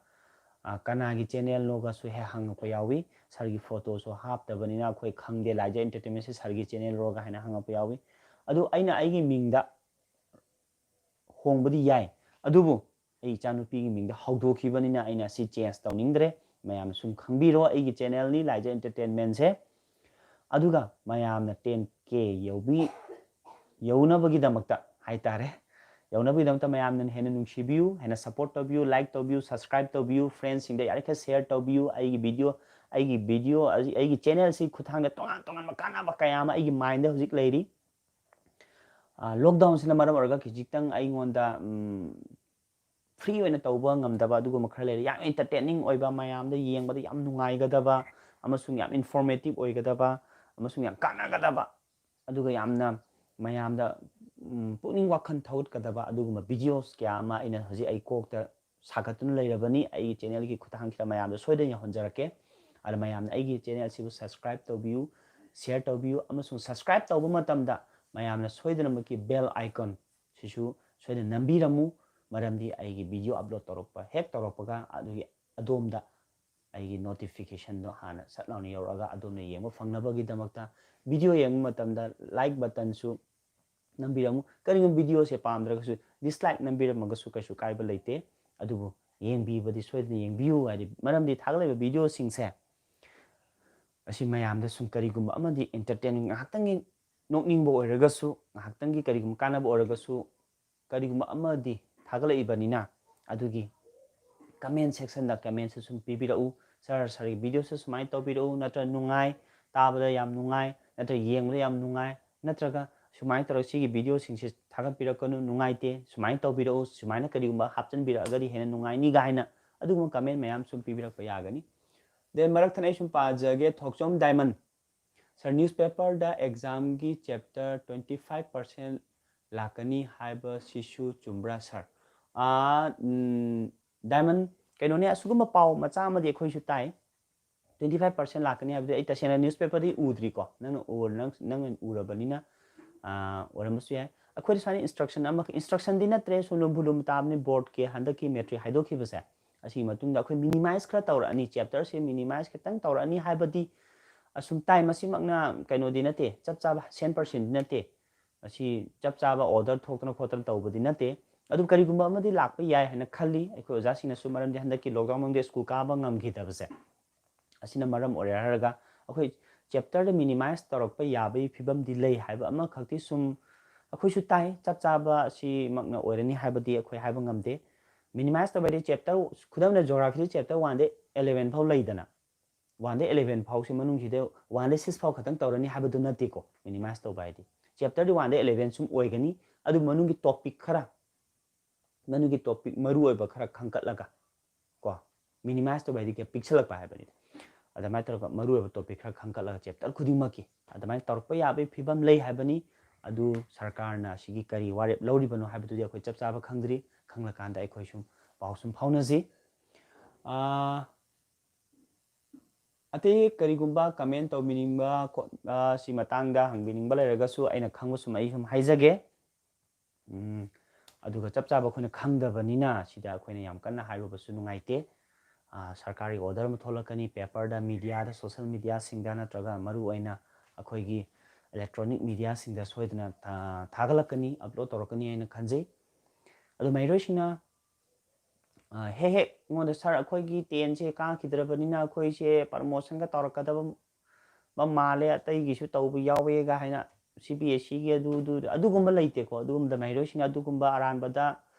ꯑ, ꯀꯅꯥꯒꯤ channelꯅꯣꯒꯁꯨ ꯍꯦꯛ ꯍꯪꯉꯛꯄ ꯌꯥꯎꯏ꯫ Sirꯒꯤ photoꯁꯨ ꯍꯥꯞꯇꯕꯅꯤꯅ ꯑꯩꯈꯣꯏ ꯈꯪꯗꯦ, ꯂꯥꯏꯖ Entertainmentꯁꯦ sirꯒꯤ channelꯔꯣꯒ ꯍꯥꯏꯅ ꯍꯪꯉꯛꯄ ꯌꯥꯎꯏ꯫ ꯑꯗꯨ ꯑꯩꯅ ꯑꯩꯒꯤ ꯃꯤꯡꯗ ꯍꯣꯡꯕꯗꯤ ꯌꯥꯏ, ꯑꯗꯨꯕꯨ ꯑꯩ ꯏꯆꯥꯅꯨꯄꯤꯒꯤ ꯃꯤꯡꯗ ꯍꯧꯗꯣꯛꯈꯤꯕꯅꯤꯅ ꯑꯩꯅ ꯁꯤ change ꯇꯧꯅꯤꯡꯗ꯭ꯔꯦ꯫ ꯃꯌꯥꯝꯅ ꯁꯨꯝ ꯈꯪꯕꯤꯔꯣ, ꯑꯩꯒꯤ channelꯅꯤ ꯂꯥꯏꯖ Entertainmentꯁꯦ꯫ ꯑꯗꯨꯒ ꯃꯌꯥꯝꯅ ten K ꯌꯧꯕꯤ ꯌꯧꯅꯕꯒꯤꯗꯃꯛꯇ ꯍꯥꯏꯇꯥꯔꯦ, ꯌꯧꯅꯕꯒꯤꯗꯃꯛꯇ ꯃꯌꯥꯝꯅ ꯍꯦꯟꯅ ꯅꯨꯡꯁꯤꯕꯤꯌꯨ, ꯍꯦꯟꯅ support ꯇꯧꯕꯤꯌꯨ, like ꯇꯧꯕꯤꯌꯨ, subscribe ꯇꯧꯕꯤꯌꯨ, friendsꯁꯤꯡꯗ ꯌꯥꯔꯤꯈꯩ share ꯇꯧꯕꯤꯌꯨ꯫ ꯑꯩꯒꯤ video ꯑꯩꯒꯤ video ꯑꯩꯒꯤ channelꯁꯤ ꯈꯨꯠꯊꯥꯡꯗ ꯇꯣꯉꯥꯟ ꯇꯣꯉꯥꯟꯕ ꯀꯥꯟꯅꯕ ꯀꯌꯥ ꯑꯃ ꯑꯩꯒꯤ mindꯗ ꯍꯧꯖꯤꯛ ꯂꯩꯔꯤ꯫ ꯑ, lockdownꯁꯤꯅ ꯃꯔꯝ ꯑꯣꯏꯔꯒ ꯈꯤꯖꯤꯛꯇꯪ ꯑꯩꯉꯣꯟꯗ, ꯎꯝ, free ꯑꯣꯏꯅ ꯇꯧꯕ ꯉꯝꯗꯕ ꯑꯗꯨꯒꯨꯝꯕ ꯈꯔ ꯂꯩꯔꯦ꯫ ꯌꯥꯝ entertaining ꯑꯣꯏꯕ, ꯃꯌꯥꯝꯗ ꯌꯦꯡꯕꯗ ꯌꯥꯝ ꯅꯨꯡꯉꯥꯏꯒꯗꯕ ꯑꯃꯁꯨꯡ ꯌꯥꯝ informative ꯑꯣꯏꯒꯗꯕ ꯑꯃꯁꯨꯡ ꯌꯥꯝ ꯀꯥꯟꯅꯒꯗꯕ, ꯑꯗꯨꯒ ꯌꯥꯝꯅ ꯃꯌꯥꯝꯗ, ꯎꯝ, ꯄꯨꯛꯅꯤꯡ ꯋꯥꯈꯜ ꯊꯧꯒꯠꯀꯗꯕ ꯑꯗꯨꯒꯨꯝꯕ videos ꯀꯌꯥ ꯑꯃ ꯑꯩꯅ ꯍꯧꯖꯤꯛ ꯑꯩ ꯀꯣꯛꯇ ꯁꯥꯒꯠꯇꯨꯅ ꯂꯩꯔꯕꯅꯤ꯫ ꯑꯩꯒꯤ channelꯒꯤ ꯈꯨꯠꯊꯥꯡꯁꯤꯗ ꯃꯌꯥꯝꯗ ꯁꯣꯏꯗꯅ ꯌꯧꯍꯟꯖꯔꯛꯀꯦ꯫ ꯑꯗ ꯃꯌꯥꯝꯅ ꯑꯩꯒꯤ channelꯁꯤꯕꯨ subscribe ꯇꯧꯕꯤꯌꯨ, share ꯇꯧꯕꯤꯌꯨ, ꯑꯃꯁꯨꯡ subscribe ꯇꯧꯕ ꯃꯇꯝꯗ ꯃꯌꯥꯝꯅ ꯁꯣꯏꯗꯅꯃꯛꯀꯤ bell icon ꯁꯤꯁꯨ ꯁꯣꯏꯗꯅ ꯅꯝꯕꯤꯔꯝꯃꯨ꯫ ꯃꯔꯝꯗꯤ ꯑꯩꯒꯤ video upload ꯇꯧꯔꯛꯄ ꯍꯦꯛ ꯇꯧꯔꯛꯄꯒ ꯑꯗꯨꯒꯤ ꯑꯗꯣꯝꯗ ꯑꯩꯒꯤ notificationꯗꯣ ꯍꯥꯟꯅ ꯁꯠ ꯂꯥꯎꯅ ꯌꯧꯔꯛꯑꯒ ꯑꯗꯣꯝꯅ ꯌꯦꯡꯕ ꯐꯪꯅꯕꯒꯤꯗꯃꯛꯇ video ꯌꯦꯡꯕ ꯃꯇꯝꯗ like buttonꯁꯨ ꯅꯝꯕꯤꯔꯝꯃꯨ꯫ ꯀꯔꯤꯒꯨꯝꯕ videoꯁꯦ ꯄꯥꯝꯗ꯭ꯔꯒꯁꯨ dislike ꯅꯝꯕꯤꯔꯝꯃꯒꯁꯨ ꯀꯩꯁꯨ ꯀꯥꯏꯕ ꯂꯩꯇꯦ꯫ ꯑꯗꯨꯕꯨ ꯌꯦꯡꯕꯤꯕꯗꯤ ꯁꯣꯏꯗꯅ ꯌꯦꯡꯕꯤꯌꯨ꯫ ꯍꯥꯏꯗꯤ ꯃꯔꯝꯗꯤ ꯊꯥꯒꯠꯂꯛꯏꯕ videoꯁꯤꯡꯁꯦ ꯑꯁꯤ ꯃꯌꯥꯝꯗ ꯁꯨꯝ ꯀꯔꯤꯒꯨꯝꯕ ꯑꯃꯗꯤ entertaining, ꯉꯥꯏꯍꯥꯛꯇꯪꯒꯤ ꯅꯣꯛꯅꯤꯡꯕ ꯑꯣꯏꯔꯒꯁꯨ, ꯉꯥꯏꯍꯥꯛꯇꯪꯒꯤ ꯀꯔꯤꯒꯨꯝꯕ ꯀꯥꯟꯅꯕ ꯑꯣꯏꯔꯒꯁꯨ, ꯀꯔꯤꯒꯨꯝꯕ ꯑꯃꯗꯤ ꯊꯥꯒꯠꯂꯛꯏꯕꯅꯤꯅ, ꯑꯗꯨꯒꯤ comment sectionꯗ commentꯁꯨ ꯁꯨꯝ ꯄꯤꯕꯤꯔꯛꯎ꯫ "Sir, sirꯒꯤ videoꯁꯦ ꯁꯨꯃꯥꯏꯅ ꯇꯧꯕꯤꯔꯛꯎ", ꯅꯠꯇ꯭ꯔꯒ "ꯅꯨꯡꯉꯥꯏ, ꯇꯥꯕꯗ ꯌꯥꯝ ꯅꯨꯡꯉꯥꯏ", ꯅꯠꯇ꯭ꯔꯒ "ꯌꯦꯡꯕꯗ ꯌꯥꯝ ꯅꯨꯡꯉꯥꯏ", ꯅꯠꯇ꯭ꯔꯒ "ꯁꯨꯃꯥꯏꯅ ꯇꯧꯔꯒ ꯁꯤꯒꯤ videoꯁꯤꯡꯁꯦ ꯊꯥꯒꯠꯄꯤꯔꯛꯀꯅꯨ, ꯅꯨꯡꯉꯥꯏꯇꯦ, ꯁꯨꯃꯥꯏꯅ ꯇꯧꯕꯤꯔꯛꯎ, ꯁꯨꯃꯥꯏꯅ ꯀꯔꯤꯒꯨꯝꯕ ꯍꯥꯞꯆꯤꯟꯕꯤꯔꯛꯑꯒꯗꯤ ꯍꯦꯟꯅ ꯅꯨꯡꯉꯥꯏꯅꯤ" ꯀꯥꯏꯅ ꯑꯗꯨꯒꯨꯝꯕ comment ꯃꯌꯥꯝ ꯁꯨꯝ ꯄꯤꯕꯤꯔꯛꯄ ꯌꯥꯒꯅꯤ꯫ Then ꯃꯔꯛ ꯊꯠꯅ ꯑꯩ ꯁꯨꯝ ꯄꯥꯖꯒꯦ, ꯊꯣꯛꯆꯣꯝ ꯗꯥꯏꯃꯟ꯫ "Sir, newspaperꯗ examꯒꯤ chapter twenty five percent ꯂꯥꯛꯀꯅꯤ ꯍꯥꯏꯕꯁꯤꯁꯨ ꯆꯨꯝꯕ꯭ꯔꯥ sir?" ꯑꯥ, ꯎꯝ, ꯗꯥꯏꯃꯟ, ꯀꯩꯅꯣꯅꯦ, ꯑꯁꯤꯒꯨꯝꯕ ꯄꯥꯎ ꯃꯆꯥ ꯑꯃꯗꯤ ꯑꯩꯈꯣꯏꯁꯨ ꯇꯥꯏ꯫ Twenty five percent ꯂꯥꯛꯀꯅꯤ ꯍꯥꯏꯕꯗꯤ ꯑꯩ ꯇꯁꯦꯡꯅ newspaperꯗꯤ ꯎꯗ꯭ꯔꯤꯀꯣ, ꯅꯪꯅ ꯎ-, ꯅꯪ, ꯅꯪꯅ ꯎꯔꯕꯅꯤꯅ, ꯑꯥ, ꯑꯣꯏꯔꯝꯕꯁꯨ ꯌꯥꯏ꯫ ꯑꯩꯈꯣꯏꯗ ꯁꯨꯃꯥꯏꯅ instruction ꯑꯃ, instructionꯗꯤ ꯅꯠꯇ꯭ꯔꯦ, ꯁꯨꯝ ꯂꯨꯝꯕꯨ ꯂꯨꯝꯕꯨ ꯇꯥꯕꯅꯤ, boardꯀꯤ ꯍꯟꯗꯛꯀꯤ matric ꯍꯥꯏꯗꯣꯛꯈꯤꯕꯁꯦ꯫ ꯑꯁꯤꯒꯤ ꯃꯇꯨꯡꯗ ꯑꯩꯈꯣꯏ minimize ꯈꯔ ꯇꯧꯔꯛꯑꯅꯤ, chapterꯁꯦ minimize ꯈꯤꯇꯪ ꯇꯧꯔꯛꯑꯅꯤ ꯍꯥꯏꯕꯗꯤ ꯑꯁꯨꯝ ꯇꯥꯏ꯫ ꯃꯁꯤꯃꯛꯅ ꯀꯩꯅꯣꯗꯤ ꯅꯠꯇꯦ, ꯆꯞ ꯆꯥꯕ cent percentꯗꯤ ꯅꯠꯇꯦ꯫ ꯃꯁꯤ ꯆꯞ ꯆꯥꯕ order ꯊꯣꯛꯇꯅ ꯈꯣꯠꯇꯅ ꯇꯧꯕꯗꯤ ꯅꯠꯇꯦ꯫ ꯑꯗꯨ ꯀꯔꯤꯒꯨꯝꯕ ꯑꯃꯗꯤ ꯂꯥꯛꯄ ꯌꯥꯏ ꯍꯥꯏꯅ ꯈꯜꯂꯤ ꯑꯩꯈꯣꯏ ꯑꯣꯖꯥꯁꯤꯡꯅꯁꯨ, ꯃꯔꯝꯗꯤ ꯍꯟꯗꯛꯀꯤ ꯂꯣꯛꯗꯥꯎꯟ ꯃꯅꯨꯡꯗ ꯁ꯭ꯀꯨꯜ ꯀꯥꯕ ꯉꯝꯈꯤꯗꯕꯁꯦ ꯑꯁꯤꯅ ꯃꯔꯝ ꯑꯣꯏꯔꯦ ꯍꯥꯏꯔꯒ ꯑꯩꯈꯣꯏ ꯆꯦꯞꯇꯔꯗ ꯃꯤꯅꯤꯃꯥꯏꯁ ꯇꯧꯔꯛꯄ ꯌꯥꯕꯒꯤ ꯐꯤꯕꯝꯗꯤ ꯂꯩ ꯍꯥꯏꯕ ꯑꯃꯈꯛꯇꯤ ꯁꯨꯝ ꯑꯩꯈꯣꯏꯁꯨ ꯇꯥꯏ꯫ ꯆꯞ ꯆꯥꯕ ꯑꯁꯤꯃꯛꯅ ꯑꯣꯏꯔꯅꯤ ꯍꯥꯏꯕꯗꯤ ꯑꯩꯈꯣꯏ ꯍꯥꯏꯕ ꯉꯝꯗꯦ꯫ ꯃꯤꯅꯤꯃꯥꯏꯁ ꯇꯧꯕ ꯍꯥꯏꯗꯤ ꯆꯦꯞꯇꯔ, ꯈꯨꯗꯝ ꯑꯣꯏꯅ ꯖꯣꯒ꯭ꯔꯥꯐꯤꯗ ꯆꯦꯞꯇꯔ ꯋꯥꯟꯗꯩ ꯑꯦꯂꯦꯚꯦꯟ ꯐꯥꯎ ꯂꯩꯗꯅ, ꯋꯥꯟꯗꯩ ꯑꯦꯂꯦꯚꯦꯟ ꯐꯥꯎꯁꯤ ꯃꯅꯨꯡꯁꯤꯗ ꯋꯥꯟꯗꯩ ꯁꯤꯛꯁ ꯐꯥꯎ ꯈꯛꯇꯪ ꯇꯧꯔꯅꯤ ꯍꯥꯏꯕꯗꯨ ꯅꯠꯇꯦꯀꯣ꯫ ꯃꯤꯅꯤꯃꯥꯏꯁ ꯇꯧꯕ ꯍꯥꯏꯗꯤ ꯆꯦꯞꯇꯔꯗꯤ ꯋꯥꯟꯗꯩ ꯑꯦꯂꯦꯚꯦꯟ ꯁꯨꯝ ꯑꯣꯏꯒꯅꯤ, ꯑꯗꯨ ꯃꯅꯨꯡꯒꯤ ꯇꯣꯄꯤꯛ ꯈꯔ ꯃꯅꯨꯡꯒꯤ ꯇꯣꯄꯤꯛ ꯃꯔꯨ ꯑꯣꯏꯕ ꯈꯔ ꯈꯟꯒꯠꯂꯒ ꯀꯣ, ꯃꯤꯅꯤꯃꯥꯏꯁ ꯇꯧꯕ ꯍꯥꯏꯗꯤ ꯀꯩ, ꯄꯤꯛꯁꯜꯂꯛꯄ ꯍꯥꯏꯕꯅꯤꯗ꯫ ꯑꯗꯨꯃꯥꯏꯅ ꯇꯧꯔꯒ ꯃꯔꯨ ꯑꯣꯏꯕ ꯇꯣꯄꯤꯛ ꯈꯔ ꯈꯟꯒꯠꯂꯒ ꯆꯦꯞꯇꯔ ꯈꯨꯗꯤꯡꯃꯛꯀꯤ ꯑꯗꯨꯃꯥꯏꯅ ꯇꯧꯔꯛꯄ ꯌꯥꯕꯒꯤ ꯐꯤꯕꯝ ꯂꯩ ꯍꯥꯏꯕꯅꯤ꯫ ꯑꯗꯨ ꯁꯔꯀꯥꯔꯅ ꯑꯁꯤꯒꯤ ꯀꯔꯤ ꯋꯥꯔꯦꯞ ꯂꯧꯔꯤꯕꯅꯣ ꯍꯥꯏꯕꯗꯨꯗꯤ ꯑꯩꯈꯣꯏ ꯆꯞ ꯆꯥꯕ ꯈꯪꯗ꯭ꯔꯤ꯫ ꯈꯪꯂꯀꯥꯟꯗ ꯑꯩꯈꯣꯏ ꯁꯨꯝ ꯄꯥꯎ ꯁꯨꯝ ꯐꯥꯎꯅꯁꯤ꯫ ꯑꯥ, ꯑꯇꯩ ꯀꯔꯤꯒꯨꯝꯕ ꯀꯃꯦꯟ ꯇꯧꯕꯤꯅꯤꯡꯕ ꯈꯣꯠ-, ꯑ, ꯁꯤ ꯃꯇꯥꯡꯗ ꯍꯪꯕꯤꯅꯤꯡꯕ ꯂꯩꯔꯒꯁꯨ ꯑꯩꯅ ꯈꯪꯕ ꯁꯨꯝ ꯑꯩ ꯁꯨꯝ ꯍꯥꯏꯖꯒꯦ꯫ ꯎꯝ, ꯑꯗꯨꯒ ꯆꯞ ꯆꯥꯕ ꯑꯩꯈꯣꯏꯅ ꯈꯪꯗꯕꯅꯤꯅ ꯁꯤꯗ ꯑꯩꯈꯣꯏꯅ ꯌꯥꯝ ꯀꯟꯅ ꯍꯥꯏꯔꯨꯕꯁꯨ ꯅꯨꯡꯉꯥꯏꯇꯦ꯫ ꯑ, ꯁꯔꯀꯥꯔꯒꯤ ꯑꯣꯔꯗꯔ ꯑꯃ ꯊꯣꯛꯂꯛꯀꯅꯤ, ꯄꯦꯄꯔꯗ, ꯃꯤꯗꯤꯌꯥꯗ, ꯁꯣꯁꯦꯜ ꯃꯤꯗꯤꯌꯥꯁꯤꯡꯗ ꯅꯠꯇ꯭ꯔꯒ ꯃꯔꯨꯑꯣꯏꯅ ꯑꯩꯈꯣꯏꯒꯤ ꯏꯂꯦꯛꯇ꯭ꯔꯣꯅꯤꯛ ꯃꯤꯗꯤꯌꯥꯁꯤꯡꯗ ꯁꯣꯏꯗꯅ ꯊꯥ-, ꯊꯥꯒꯠꯂꯛꯀꯅꯤ, ꯑꯞꯂꯣꯗ ꯇꯧꯔꯛꯀꯅꯤ ꯍꯥꯏꯅ ꯈꯟꯖꯩ꯫ ꯑꯗꯣ ꯃꯍꯩꯔꯣꯏꯁꯤꯡꯅ ꯑ, ꯍꯦꯛ ꯍꯦꯛ ꯑꯩꯉꯣꯟꯗ, "ꯁꯥꯔ, ꯑꯩꯈꯣꯏꯒꯤ ꯇꯦꯟꯁꯦ ꯀꯥꯈꯤꯗ꯭ꯔꯕꯅꯤꯅ ꯑꯩꯈꯣꯏꯁꯦ ꯄ꯭ꯔꯃꯣꯁꯟꯒ ꯇꯧꯔꯛꯀꯗꯕ ꯃ-, ꯃꯥꯜꯂꯦ, ꯑꯇꯩꯒꯤꯁꯨ ꯇꯧꯕ ꯌꯥꯎꯋꯦꯒ" ꯍꯥꯏꯅ ꯁꯤ ꯕꯤ ꯑꯦꯁ ꯁꯤꯒꯤ ꯑꯗꯨ, ꯑꯗꯨ, ꯑꯗꯨꯒꯨꯝꯕ ꯂꯩꯇꯦꯀꯣ꯫ ꯑꯗꯨꯒꯨꯝꯕꯗ ꯃꯍꯩꯔꯣꯏꯁꯤꯡꯅ ꯑꯗꯨꯒꯨꯝꯕ ꯑꯔꯥꯟꯕꯗ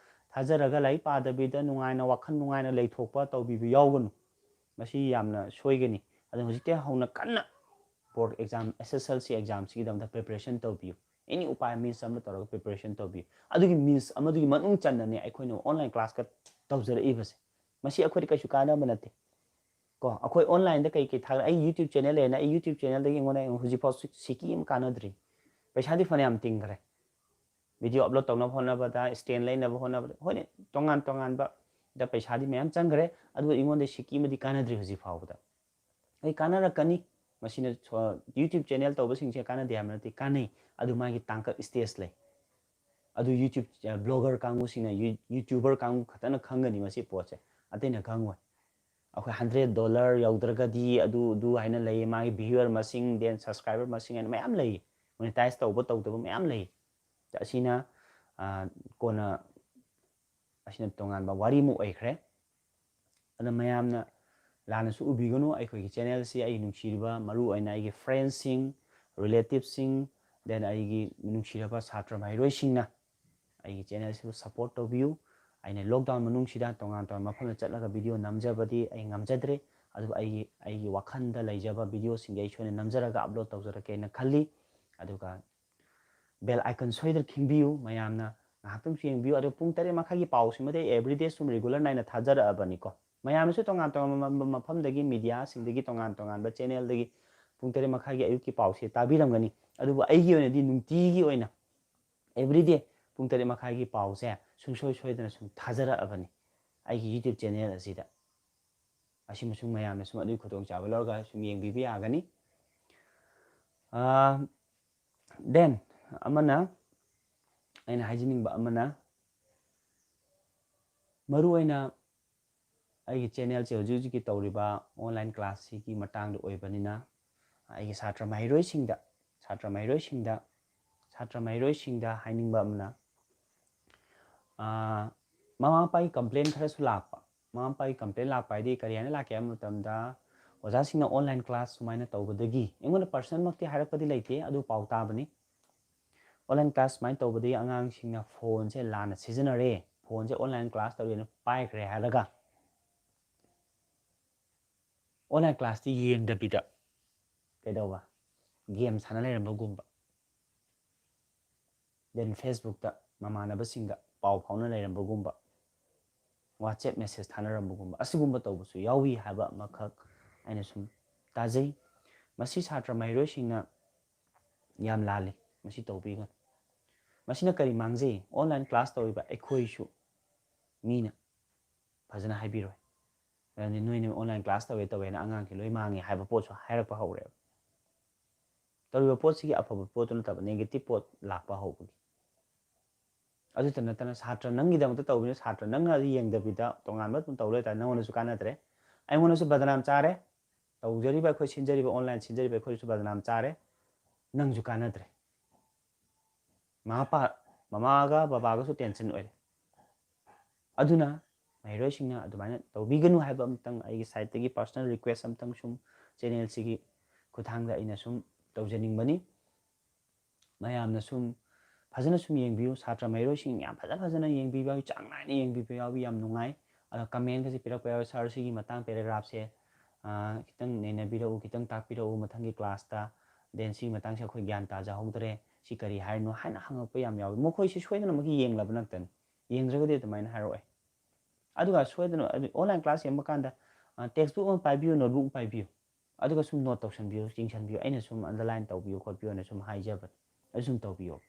ꯊꯥꯖꯔꯒ ꯂꯥꯏꯔꯤꯛ ꯄꯥꯗꯕꯤꯗ ꯅꯨꯡꯉꯥꯏꯅ, ꯋꯥꯈꯜ ꯅꯨꯡꯉꯥꯏꯅ ꯂꯩꯊꯣꯛꯄ ꯇꯧꯕꯤꯕ ꯌꯥꯎꯒꯅꯨ꯫ ꯃꯁꯤ ꯌꯥꯝꯅ ꯁꯣꯏꯒꯅꯤ꯫ ꯑꯗꯨꯅ ꯍꯧꯖꯤꯛꯇꯤ ꯍꯧꯅ ꯀꯟꯅ ꯕꯣꯔꯗ ꯑꯦꯛꯖꯥꯝ, ꯑꯦꯁ ꯑꯦꯁ ꯑꯦꯜ ꯁꯤ ꯑꯦꯛꯖꯥꯝꯁꯤꯒꯤꯗꯃꯛꯇ ꯄ꯭ꯔꯤꯄꯦꯔꯦꯁꯟ ꯇꯧꯕꯤꯌꯨ꯫ ꯑꯦꯅꯤ ꯎꯄꯥꯏ, ꯃꯤꯟꯁ ꯑꯃ ꯇꯧꯔꯒ ꯄ꯭ꯔꯤꯄꯦꯔꯦꯁꯟ ꯇꯧꯕꯤꯌꯨ꯫ ꯑꯗꯨꯒꯤ ꯃꯤꯟꯁ ꯑꯃꯗꯨꯒꯤ ꯃꯅꯨꯡ ꯆꯟꯅꯅꯦ ꯑꯩꯈꯣꯏꯅ ꯑꯣꯟꯂꯥꯏꯟ ꯀ꯭ꯂꯥꯁꯀ ꯇꯧꯖꯔꯛꯏꯕꯁꯦ꯫ ꯃꯁꯤ ꯑꯩꯈꯣꯏꯗ ꯀꯩꯁꯨ ꯀꯥꯟꯅꯕ ꯅꯠꯇꯦ ꯀꯣ꯫ ꯑꯩꯈꯣꯏ ꯑꯣꯟꯂꯥꯏꯟꯗ ꯀꯩ ꯀꯩ ꯊꯥꯒꯠ-, ꯑꯩ ꯌꯨꯇ꯭ꯌꯨꯕ ꯆꯦꯅꯦꯜ ꯂꯩꯅ, ꯑꯩ ꯌꯨꯇ꯭ꯌꯨꯕ ꯆꯦꯅꯦꯜꯗꯒꯤ ꯑꯩꯉꯣꯟꯗ ꯍꯧꯖꯤꯛꯐꯥꯎ ꯁꯤ-, ꯁꯤꯀꯤ ꯑꯃ ꯀꯥꯟꯅꯗ꯭ꯔꯤ꯫ ꯄꯩꯁꯥꯗꯤ ꯐꯅꯌꯥꯝ ꯇꯤꯡꯈ꯭ꯔꯦ꯫ ꯚꯤꯗꯤꯑꯣ ꯑꯞꯂꯣꯗ ꯇꯧꯅꯕ ꯍꯣꯠꯅꯕꯗ, ꯁ꯭ꯇꯦꯟ ꯂꯩꯅꯕ ꯍꯣꯠꯅꯕꯗ, ꯍꯣꯏꯅꯦ, ꯇꯣꯉꯥꯟ ꯇꯣꯉꯥꯟꯕ ꯗ ꯄꯩꯁꯥꯗꯤ ꯃꯌꯥꯝ ꯆꯪꯈ꯭ꯔꯦ, ꯑꯗꯨꯒ ꯑꯩꯉꯣꯟꯗ ꯁꯤꯀꯤ ꯑꯃꯗꯤ ꯀꯥꯟꯅꯗ꯭ꯔꯤ ꯍꯧꯖꯤꯛ ꯐꯥꯎꯕꯗ꯫ ꯑꯩ ꯀꯥꯟꯅꯔꯛꯀꯅꯤ꯫ ꯃꯁꯤꯅ ꯁꯣ-, ꯌꯨꯇ꯭ꯌꯨꯕ ꯆꯦꯅꯦꯜ ꯇꯧꯕꯁꯤꯡꯁꯦ ꯀꯥꯟꯅꯗꯦ ꯍꯥꯏꯕ ꯅꯠꯇꯦ, ꯀꯥꯟꯅꯩ꯫ ꯑꯗꯨ ꯃꯥꯒꯤ ꯇꯥꯡꯀꯛ, ꯁ꯭ꯇꯦꯖ ꯂꯩ꯫ ꯑꯗꯨ ꯌꯨꯇ꯭ꯌꯨꯕ, ꯑ, ꯕ꯭ꯂꯣꯒꯔ ꯀꯥꯡꯕꯨꯁꯤꯡꯅ, ꯌꯨ-, ꯌꯨꯇ꯭ꯌꯨꯕꯔ ꯀꯥꯡꯕꯨ ꯈꯛꯇꯅ ꯈꯪꯒꯅꯤ ꯃꯁꯤ ꯄꯣꯠꯁꯦ, ꯑꯇꯩꯅ ꯈꯪꯉꯣꯏ꯫ ꯑꯩꯈꯣꯏ ꯍꯟꯗ꯭ꯔꯦꯠ ꯗꯣꯂꯔ ꯌꯧꯗ꯭ꯔꯒꯗꯤ ꯑꯗꯨ, ꯑꯗꯨ ꯍꯥꯏꯅ ꯂꯩ, ꯃꯥꯒꯤ ꯚ꯭ꯌꯨꯋꯔ ꯃꯁꯤꯡ, then ꯁꯕꯁꯀ꯭ꯔꯥꯏꯕꯔ ꯃꯁꯤꯡ ꯍꯥꯏꯅ ꯃꯌꯥꯝ ꯂꯩ, ꯃꯣꯅꯤꯇꯥꯏꯖ ꯇꯧꯕ ꯇꯧꯗꯕ ꯃꯌꯥꯝ ꯂꯩ꯫ ꯑꯁꯤꯅ, ꯑ, ꯀꯣꯟꯅ ꯑꯁꯤꯅ ꯇꯣꯉꯥꯟꯕ ꯋꯥꯔꯤ ꯑꯃ ꯑꯣꯏꯈ꯭ꯔꯦ꯫ ꯑꯗꯨꯅ ꯃꯌꯥꯝꯅ ꯂꯥꯟꯅꯁꯨ ꯎꯕꯤꯒꯅꯨ, ꯑꯩꯈꯣꯏꯒꯤ channelꯁꯤ ꯑꯩꯒꯤ ꯅꯨꯡꯁꯤꯔꯤꯕ, ꯃꯔꯨ ꯑꯣꯏꯅ ꯑꯩꯒꯤ friendsꯁꯤꯡ, relativeꯁꯤꯡ, then ꯑꯩꯒꯤ ꯅꯨꯡꯁꯤꯔꯕ ꯁꯥꯇ꯭ꯔ ꯃꯍꯩꯔꯣꯏꯁꯤꯡꯅ ꯑꯩꯒꯤ channelꯁꯤꯕꯨ support ꯇꯧꯕꯤꯌꯨ꯫ ꯑꯩꯅ lockdown ꯃꯅꯨꯡꯁꯤꯗ ꯇꯣꯉꯥꯟ ꯇꯣꯉꯥꯟꯕ ꯃꯐꯝꯗ ꯆꯠꯂꯒ video ꯅꯝꯖꯕꯗꯤ ꯑꯩ ꯉꯝꯖꯗ꯭ꯔꯦ, ꯑꯗꯨꯕꯨ ꯑꯩꯒꯤ, ꯑꯩꯒꯤ ꯋꯥꯈꯜꯗ ꯂꯩꯖꯕ videoꯁꯤꯡꯗꯤ ꯑꯩ ꯁꯣꯏꯅ ꯅꯝꯖꯔꯒ upload ꯇꯧꯖꯔꯛꯀꯦꯅ ꯈꯜꯂꯤ꯫ ꯑꯗꯨꯒ bell icon ꯁꯣꯏꯗꯅ ꯈꯤꯡꯕꯤꯌꯨ꯫ ꯃꯌꯥꯝꯅ ꯉꯥꯏꯍꯥꯛꯇꯪꯁꯨ ꯌꯦꯡꯕꯤꯌꯨ꯫ ꯑꯗꯣ ꯄꯨꯡ ꯇꯔꯦꯠ ꯃꯈꯥꯏꯒꯤ ꯄꯥꯎꯁꯤꯃꯗꯤ ꯑꯩ everyday ꯁꯨꯝ regular ꯅꯥꯏꯅ ꯊꯥꯖꯔꯛꯑꯕꯅꯤꯀꯣ꯫ ꯃꯌꯥꯝꯅꯁꯨ ꯇꯣꯉꯥꯟ ꯇꯣꯉꯥꯟꯕ ꯃ-, ꯃꯐꯝꯗꯒꯤ, mediaꯁꯤꯡꯗꯒꯤ, ꯇꯣꯉꯥꯟ ꯇꯣꯉꯥꯟꯕ channelꯗꯒꯤ ꯄꯨꯡ ꯇꯔꯦꯠ ꯃꯈꯥꯏꯒꯤ ꯑꯌꯨꯛꯀꯤ ꯄꯥꯎꯁꯦ ꯇꯥꯕꯤꯔꯝꯒꯅꯤ꯫ ꯑꯗꯨꯕꯨ ꯑꯩꯒꯤ ꯑꯣꯏꯅꯗꯤ ꯅꯨꯡꯇꯤꯒꯤ ꯑꯣꯏꯅ everyday ꯄꯨꯡ ꯇꯔꯦꯠ ꯃꯈꯥꯏꯒꯤ ꯄꯥꯎꯁꯦ ꯁꯨꯡꯁꯣꯏ ꯁꯣꯏꯗꯅ ꯁꯨꯝ ꯊꯥꯖꯔꯛꯑꯕꯅꯤ ꯑꯩꯒꯤ YouTube channel ꯑꯁꯤꯗ꯫ ꯑꯁꯤꯃꯁꯨ ꯃꯌꯥꯝꯅ ꯁꯨꯝ ꯑꯗꯨꯒꯤ ꯈꯨꯗꯣꯡꯆꯥꯕ ꯂꯧꯔꯒ ꯁꯨꯝ ꯌꯦꯡꯕꯤꯕ ꯌꯥꯒꯅꯤ꯫ ꯑꯥ, then ꯑꯃꯅ, ꯑꯩꯅ ꯍꯥꯏꯖꯅꯤꯡꯕ ꯑꯃꯅ, ꯃꯔꯨꯑꯣꯏꯅ ꯑꯩꯒꯤ channelꯁꯦ ꯍꯧꯖꯤꯛ ꯍꯧꯖꯤꯛꯀꯤ ꯇꯧꯔꯤꯕ online classꯁꯤꯒꯤ ꯃꯇꯥꯡꯗ ꯑꯣꯏꯕꯅꯤꯅ, ꯑꯩꯒꯤ ꯁꯥꯇ꯭ꯔ ꯃꯍꯩꯔꯣꯏꯁꯤꯡꯗ, ꯁꯥꯇ꯭ꯔ ꯃꯍꯩꯔꯣꯏꯁꯤꯡꯗ, ꯁꯥꯇ꯭ꯔ ꯃꯍꯩꯔꯣꯏꯁꯤꯡꯗ ꯍꯥꯏꯅꯤꯡꯕ ꯑꯃꯅ, ꯑꯥ, ꯃꯃꯥ ꯃꯄꯥꯒꯤ complain ꯈꯔꯁꯨ ꯂꯥꯛꯄ꯫ ꯃꯃꯥ ꯃꯄꯥꯒꯤ complain ꯂꯥꯛꯄ ꯍꯥꯏꯗꯤ ꯀꯔꯤ ꯍꯥꯏꯅ ꯂꯥꯛꯀꯦ ꯍꯥꯏꯕ ꯃꯇꯝꯗ, "ꯑꯣꯖꯥꯁꯤꯡꯅ online class ꯁꯨꯃꯥꯏꯅ ꯇꯧꯕꯗꯒꯤ", ꯑꯩꯉꯣꯟꯗ personalꯃꯛꯇꯤ ꯍꯥꯏꯔꯛꯄꯗꯤ ꯂꯩꯇꯦ, ꯑꯗꯨ ꯄꯥꯎ ꯇꯥꯕꯅꯤ, "online class ꯁꯨꯃꯥꯏꯅ ꯇꯧꯕꯗꯒꯤ ꯑꯉꯥꯡꯁꯤꯡꯅ phoneꯁꯦ ꯂꯥꯟꯅ ꯁꯤꯖꯤꯟꯅꯔꯦ, phoneꯁꯦ online class ꯇꯧꯔꯦꯅ ꯄꯥꯏꯈ꯭ꯔꯦ" ꯍꯥꯏꯔꯒ, online classꯇꯤ ꯌꯦꯡꯗꯕꯤꯗ ꯀꯩꯗꯧꯕ, game ꯁꯥꯟꯅ ꯂꯩꯔꯝꯕꯒꯨꯝꯕ, then Facebookꯇ ꯃꯃꯥꯟꯅꯕꯁꯤꯡꯒ ꯄꯥꯎ ꯐꯥꯎꯅ ꯂꯩꯔꯝꯕꯒꯨꯝꯕ, WhatsApp message ꯊꯥꯅꯔꯝꯕꯒꯨꯝꯕ, ꯑꯁꯤꯒꯨꯝꯕ ꯇꯧꯕꯁꯨ ꯌꯥꯎꯏ ꯍꯥꯏꯕ ꯑꯃꯈꯛ ꯑꯩꯅ ꯁꯨꯝ ꯇꯥꯖꯩ꯫ ꯃꯁꯤ ꯁꯥꯇ꯭ꯔ ꯃꯍꯩꯔꯣꯏꯁꯤꯡꯅ ꯌꯥꯝ ꯂꯥꯜꯂꯤ, ꯃꯁꯤ ꯇꯧꯕꯤꯒꯅꯨ꯫ ꯃꯁꯤꯅ ꯀꯔꯤ ꯃꯥꯡꯖꯩ? Online class ꯇꯧꯔꯤꯕ ꯑꯩꯈꯣꯏꯁꯨ ꯃꯤꯅ ꯐꯖꯅ ꯍꯥꯏꯕꯤꯔꯣꯏ꯫ ꯃꯔꯝꯗꯤ ꯅꯣꯏꯅ online class ꯇꯧꯋꯦ ꯇꯧꯋꯦꯅ ꯑꯉꯥꯡꯁꯦ ꯂꯣꯏ ꯃꯥꯡꯉꯦ ꯍꯥꯏꯕ ꯄꯣꯠꯁꯨ ꯍꯥꯏꯔꯛꯄ ꯍꯧꯔꯦꯕ꯫ ꯇꯧꯔꯤꯕ ꯄꯣꯠꯁꯤꯒꯤ ꯑꯐꯕ ꯄꯣꯠꯇꯨ ꯅꯠꯇꯕ negative ꯄꯣꯠ ꯂꯥꯛꯄ ꯍꯧꯕꯒꯤ꯫ ꯑꯗꯨꯇ ꯅꯠꯇꯅ ꯁꯥꯇ꯭ꯔ ꯅꯪꯒꯤꯗꯃꯛꯇ ꯇꯧꯕꯅꯤꯅ ꯁꯥꯇ꯭ꯔ ꯅꯪꯅ ꯑꯗꯨ ꯌꯦꯡꯗꯕꯤꯗ ꯇꯣꯉꯥꯟꯕ ꯑꯗꯨꯝ ꯇꯧ ꯂꯩꯇꯥꯔꯗꯤ ꯅꯪꯉꯣꯟꯗꯁꯨ ꯀꯥꯟꯅꯗ꯭ꯔꯦ, ꯑꯩꯉꯣꯟꯗꯁꯨ ꯕꯗꯅꯥꯝ ꯆꯥꯔꯦ꯫ ꯇꯧꯖꯔꯤꯕ ꯑꯩꯈꯣꯏ, ꯁꯤꯟꯖꯔꯤꯕ, online ꯁꯤꯟꯖꯔꯤꯕ ꯑꯩꯈꯣꯏꯁꯨ ꯕꯗꯅꯥꯝ ꯆꯥꯔꯦ, ꯅꯪꯁꯨ ꯀꯥꯟꯅꯗ꯭ꯔꯦ꯫ ꯃꯃꯥ ꯃꯄꯥ, ꯃꯃꯥꯒ ꯕꯕꯥꯒꯁꯨ tension ꯑꯣꯏꯔꯦ꯫ ꯑꯗꯨꯅ ꯃꯍꯩꯔꯣꯏꯁꯤꯡꯅ ꯑꯗꯨꯃꯥꯏꯅ ꯇꯧꯕꯤꯒꯅꯨ ꯍꯥꯏꯕ ꯑꯃꯇꯪ ꯑꯩꯒꯤ ꯁꯥꯏꯠꯇꯒꯤ personal request ꯑꯃꯇꯪ ꯁꯨꯝ channelꯁꯤꯒꯤ ꯈꯨꯠꯊꯥꯡꯗ ꯑꯩꯅ ꯁꯨꯝ ꯇꯧꯖꯅꯤꯡꯕꯅꯤ꯫ ꯃꯌꯥꯝꯅ ꯁꯨꯝ ꯐꯖꯅ ꯁꯨꯝ ꯌꯦꯡꯕꯤꯌꯨ꯫ ꯁꯥꯇ꯭ꯔ ꯃꯍꯩꯔꯣꯏꯁꯤꯡ ꯌꯥꯝ ꯐꯖ ꯐꯖꯅ ꯌꯦꯡꯕꯤꯕ ꯌꯥꯎꯏ, ꯆꯥꯡ ꯅꯥꯏꯅ ꯌꯦꯡꯕꯤꯕ ꯌꯥꯎꯏ, ꯌꯥꯝ ꯅꯨꯡꯉꯥꯏ꯫ ꯑꯗꯣ commentꯀꯁꯦ ꯄꯤꯔꯛꯄ ꯌꯥꯎꯏ, "Sir, ꯁꯤꯒꯤ ꯃꯇꯥꯡ paragraphꯁꯦ, ꯑꯥ, ꯈꯤꯇꯪ ꯅꯩꯅꯕꯤꯔꯛꯎ, ꯈꯤꯇꯪ ꯇꯥꯛꯄꯤꯔꯛꯎ ꯃꯊꯪꯒꯤ classꯇ, then ꯁꯤꯒꯤ ꯃꯇꯥꯡꯁꯦ ꯑꯩꯈꯣꯏ ꯒ꯭ꯌꯥꯟ ꯇꯥꯖꯍꯧꯗ꯭ꯔꯦ, ꯁꯤ ꯀꯔꯤ ꯍꯥꯏꯔꯤꯅꯣ?" ꯍꯥꯏꯅ ꯍꯪꯉꯛꯄ ꯌꯥꯝ ꯌꯥꯎꯏ꯫ ꯃꯈꯣꯏꯁꯤ ꯁꯣꯏꯗꯅꯃꯛꯀꯤ ꯌꯦꯡꯂꯕ ꯉꯥꯛꯇꯅꯤ, ꯌꯦꯡꯗ꯭ꯔꯒꯗꯤ ꯑꯗꯨꯃꯥꯏꯅ ꯍꯥꯏꯔꯛꯑꯣꯏ꯫ ꯑꯗꯨꯒ ꯁꯣꯏꯗꯅ ꯑꯗꯨ online class ꯌꯦꯡꯕ ꯀꯥꯟꯗ, ꯑ, textbook ꯑꯃ ꯄꯥꯏꯕꯤꯌꯨ, notebook ꯑꯃ ꯄꯥꯏꯕꯤꯌꯨ, ꯑꯗꯨꯒ ꯁꯨꯝ note ꯇꯧꯁꯟꯕꯤꯌꯨ, ꯌꯦꯡꯁꯟꯕꯤꯌꯨ꯫ ꯑꯩꯅ ꯁꯨꯝ underline ꯇꯧꯕꯤꯌꯨ ꯈꯣꯠꯄꯤꯌꯨꯅ ꯁꯨꯝ ꯍꯥꯏꯖꯕꯅꯤ, ꯑꯗꯨ ꯁꯨꯝ ꯇꯧꯕꯤꯌꯨ꯫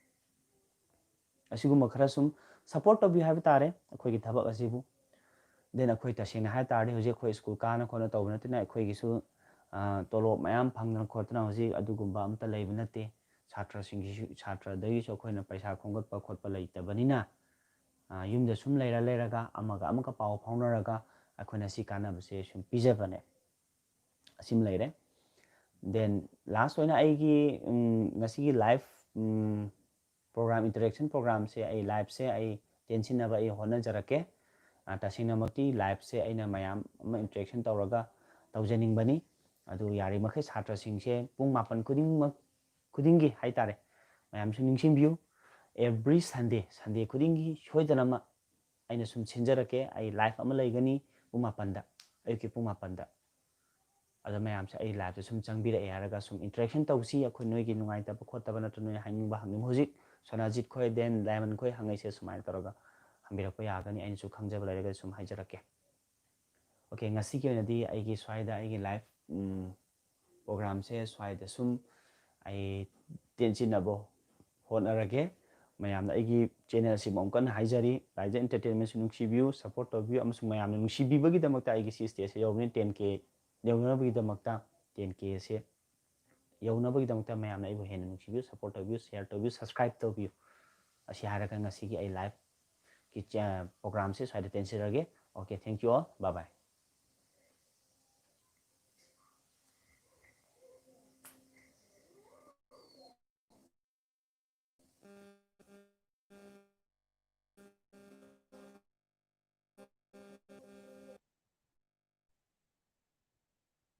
ꯑꯁꯤꯒꯨꯝꯕ ꯈꯔ ꯁꯨꯝ support ꯇꯧꯕꯤꯌꯨ ꯍꯥꯏꯕ ꯇꯥꯔꯦ ꯑꯩꯈꯣꯏꯒꯤ ꯊꯕꯛ ꯑꯁꯤꯕꯨ꯫ Then ꯑꯩꯈꯣꯏ ꯇꯁꯦꯡꯅ ꯍꯥꯏ ꯇꯥꯔꯗꯤ ꯍꯧꯖꯤꯛ ꯑꯩꯈꯣꯏ school ꯀꯥꯅ ꯈꯣꯠꯅ ꯇꯧꯕ ꯅꯠꯇꯅ ꯑꯩꯈꯣꯏꯒꯤꯁꯨ, ꯑ, ꯇꯣꯂꯣꯞ ꯃꯌꯥꯝ ꯐꯪꯗꯅ ꯈꯣꯠꯇꯅ ꯍꯧꯖꯤꯛ ꯑꯗꯨꯒꯨꯝꯕ ꯑꯝꯇ ꯂꯩꯕ ꯅꯠꯇꯦ꯫ ꯁꯥꯇ꯭ꯔꯁꯤꯡꯒꯤꯁꯨ, ꯁꯥꯇ꯭ꯔꯗꯒꯤꯁꯨ ꯑꯩꯈꯣꯏꯅ ꯄꯩꯁꯥ ꯈꯣꯝꯒꯠꯄ ꯈꯣꯠꯄ ꯂꯩꯇꯕꯅꯤꯅ, ꯑ, ꯌꯨꯝꯗ ꯁꯨꯝ ꯂꯩꯔ ꯂꯩꯔꯒ ꯑꯃꯒ ꯑꯃꯒ ꯄꯥꯎ ꯐꯥꯎꯅꯔꯒ ꯑꯩꯈꯣꯏꯅ ꯁꯤ ꯀꯥꯟꯅꯕꯁꯦ ꯁꯨꯝ ꯄꯤꯖꯕꯅꯦ꯫ ꯑꯁꯤꯃ ꯂꯩꯔꯦ꯫ Then last ꯑꯣꯏꯅ ꯑꯩꯒꯤ, ꯎꯝ, ꯉꯁꯤꯒꯤ live, ꯎꯝ, program, interaction programꯁꯦ, ꯑꯩ liveꯁꯦ ꯑꯩ ꯇꯦꯟꯁꯤꯟꯅꯕ ꯑꯩ ꯍꯣꯠꯅꯖꯔꯛꯀꯦ꯫ ꯑ, ꯇꯁꯦꯡꯅꯃꯛꯇꯤ liveꯁꯦ ꯑꯩꯅ ꯃꯌꯥꯝ ꯑꯃ interaction ꯇꯧꯔꯒ ꯇꯧꯖꯅꯤꯡꯕꯅꯤ꯫ ꯑꯗꯨ ꯌꯥꯔꯤꯃꯈꯩ ꯁꯥꯇ꯭ꯔꯁꯤꯡꯁꯦ ꯄꯨꯡ ꯃꯥꯄꯟ ꯈꯨꯗꯤꯡꯃꯛ, ꯈꯨꯗꯤꯡꯒꯤ ꯍꯥꯏꯇꯥꯔꯦ, ꯃꯌꯥꯝꯁꯨ ꯅꯤꯡꯁꯤꯡꯕꯤꯌꯨ꯫ Every Sunday, Sunday ꯈꯨꯗꯤꯡꯒꯤ ꯁꯣꯏꯗꯅꯃꯛ ꯑꯩꯅ ꯁꯨꯝ ꯁꯤꯟꯖꯔꯛꯀꯦ꯫ ꯑꯩ live ꯑꯃ ꯂꯩꯒꯅꯤ ꯄꯨꯡ ꯃꯥꯄꯟꯗ, ꯑꯌꯨꯛꯀꯤ ꯄꯨꯡ ꯃꯥꯄꯟꯗ꯫ ꯑꯗꯣ ꯃꯌꯥꯝꯁꯦ ꯑꯩ liveꯇ ꯁꯨꯝ ꯆꯪꯕꯤꯔꯛꯑꯦ ꯍꯥꯏꯔꯒ ꯁꯨꯝ interaction ꯇꯧꯁꯤ꯫ ꯑꯩꯈꯣꯏ ꯅꯣꯏꯒꯤ ꯅꯨꯡꯉꯥꯏꯇꯕ ꯈꯣꯠꯇꯕ ꯅꯠꯇ꯭ꯔꯒ ꯅꯣꯏ ꯍꯥꯏꯅꯤꯡꯕ ꯍꯪꯅꯤꯡꯕ, ꯍꯧꯖꯤꯛ ꯁꯣꯅꯥꯖꯤꯠ ꯈꯣꯏ, then ꯗꯥꯏꯃꯟ ꯈꯣꯏ ꯍꯪꯉꯛꯏꯁꯦ ꯁꯨꯃꯥꯏꯅ ꯇꯧꯔꯒ ꯍꯪꯕꯤꯔꯛꯄ ꯌꯥꯒꯅꯤ꯫ ꯑꯩꯅꯁꯨ ꯈꯪꯖꯕ ꯂꯩꯔꯒꯗꯤ ꯁꯨꯝ ꯍꯥꯏꯖꯔꯛꯀꯦ꯫ Okay, ꯉꯁꯤꯒꯤ ꯑꯣꯏꯅꯗꯤ ꯑꯩꯒꯤ ꯁ꯭ꯋꯥꯏꯗ ꯑꯩꯒꯤ live, ꯎꯝ, programꯁꯦ ꯁ꯭ꯋꯥꯏꯗ ꯁꯨꯝ ꯑꯩ ꯇꯦꯟꯁꯤꯟꯅꯕ ꯍꯣꯠꯅꯔꯒꯦ꯫ ꯃꯌꯥꯝꯅ ꯑꯩꯒꯤ channel ꯑꯁꯤꯕꯨ ꯑꯃꯨꯛ ꯀꯟꯅ ꯍꯥꯏꯖꯔꯤ, ꯂꯥꯏꯖ Entertainmentꯁꯨ ꯅꯨꯡꯁꯤꯕꯤꯌꯨ, support ꯇꯧꯕꯤꯌꯨ, ꯑꯃꯁꯨꯡ ꯃꯌꯥꯝꯅ ꯅꯨꯡꯁꯤꯕꯤꯕꯒꯤꯗꯃꯛꯇ ꯑꯩꯒꯤ ꯁꯤ stageꯁꯦ ꯌꯧꯕꯅꯤ꯫ Ten K ꯌꯧꯅꯕꯒꯤꯗꯃꯛꯇ, ten K ꯑꯁꯦ ꯌꯧꯅꯕꯒꯤꯗꯃꯛꯇ ꯃꯌꯥꯝꯅ ꯑꯩꯕꯨ ꯍꯦꯟꯅ ꯅꯨꯡꯁꯤꯕꯤꯌꯨ, support ꯇꯧꯕꯤꯌꯨ, share ꯇꯧꯕꯤꯌꯨ, subscribe ꯇꯧꯕꯤꯌꯨ꯫ ꯑꯁꯤ ꯍꯥꯏꯔꯒ ꯉꯁꯤꯒꯤ ꯑꯩ liveꯀꯤ ꯆꯦ-, programꯁꯦ ꯁ꯭ꯋꯥꯏꯗ ꯇꯦꯟꯁꯤꯜꯂꯒꯦ꯫ Okay, thank you all, bye bye꯫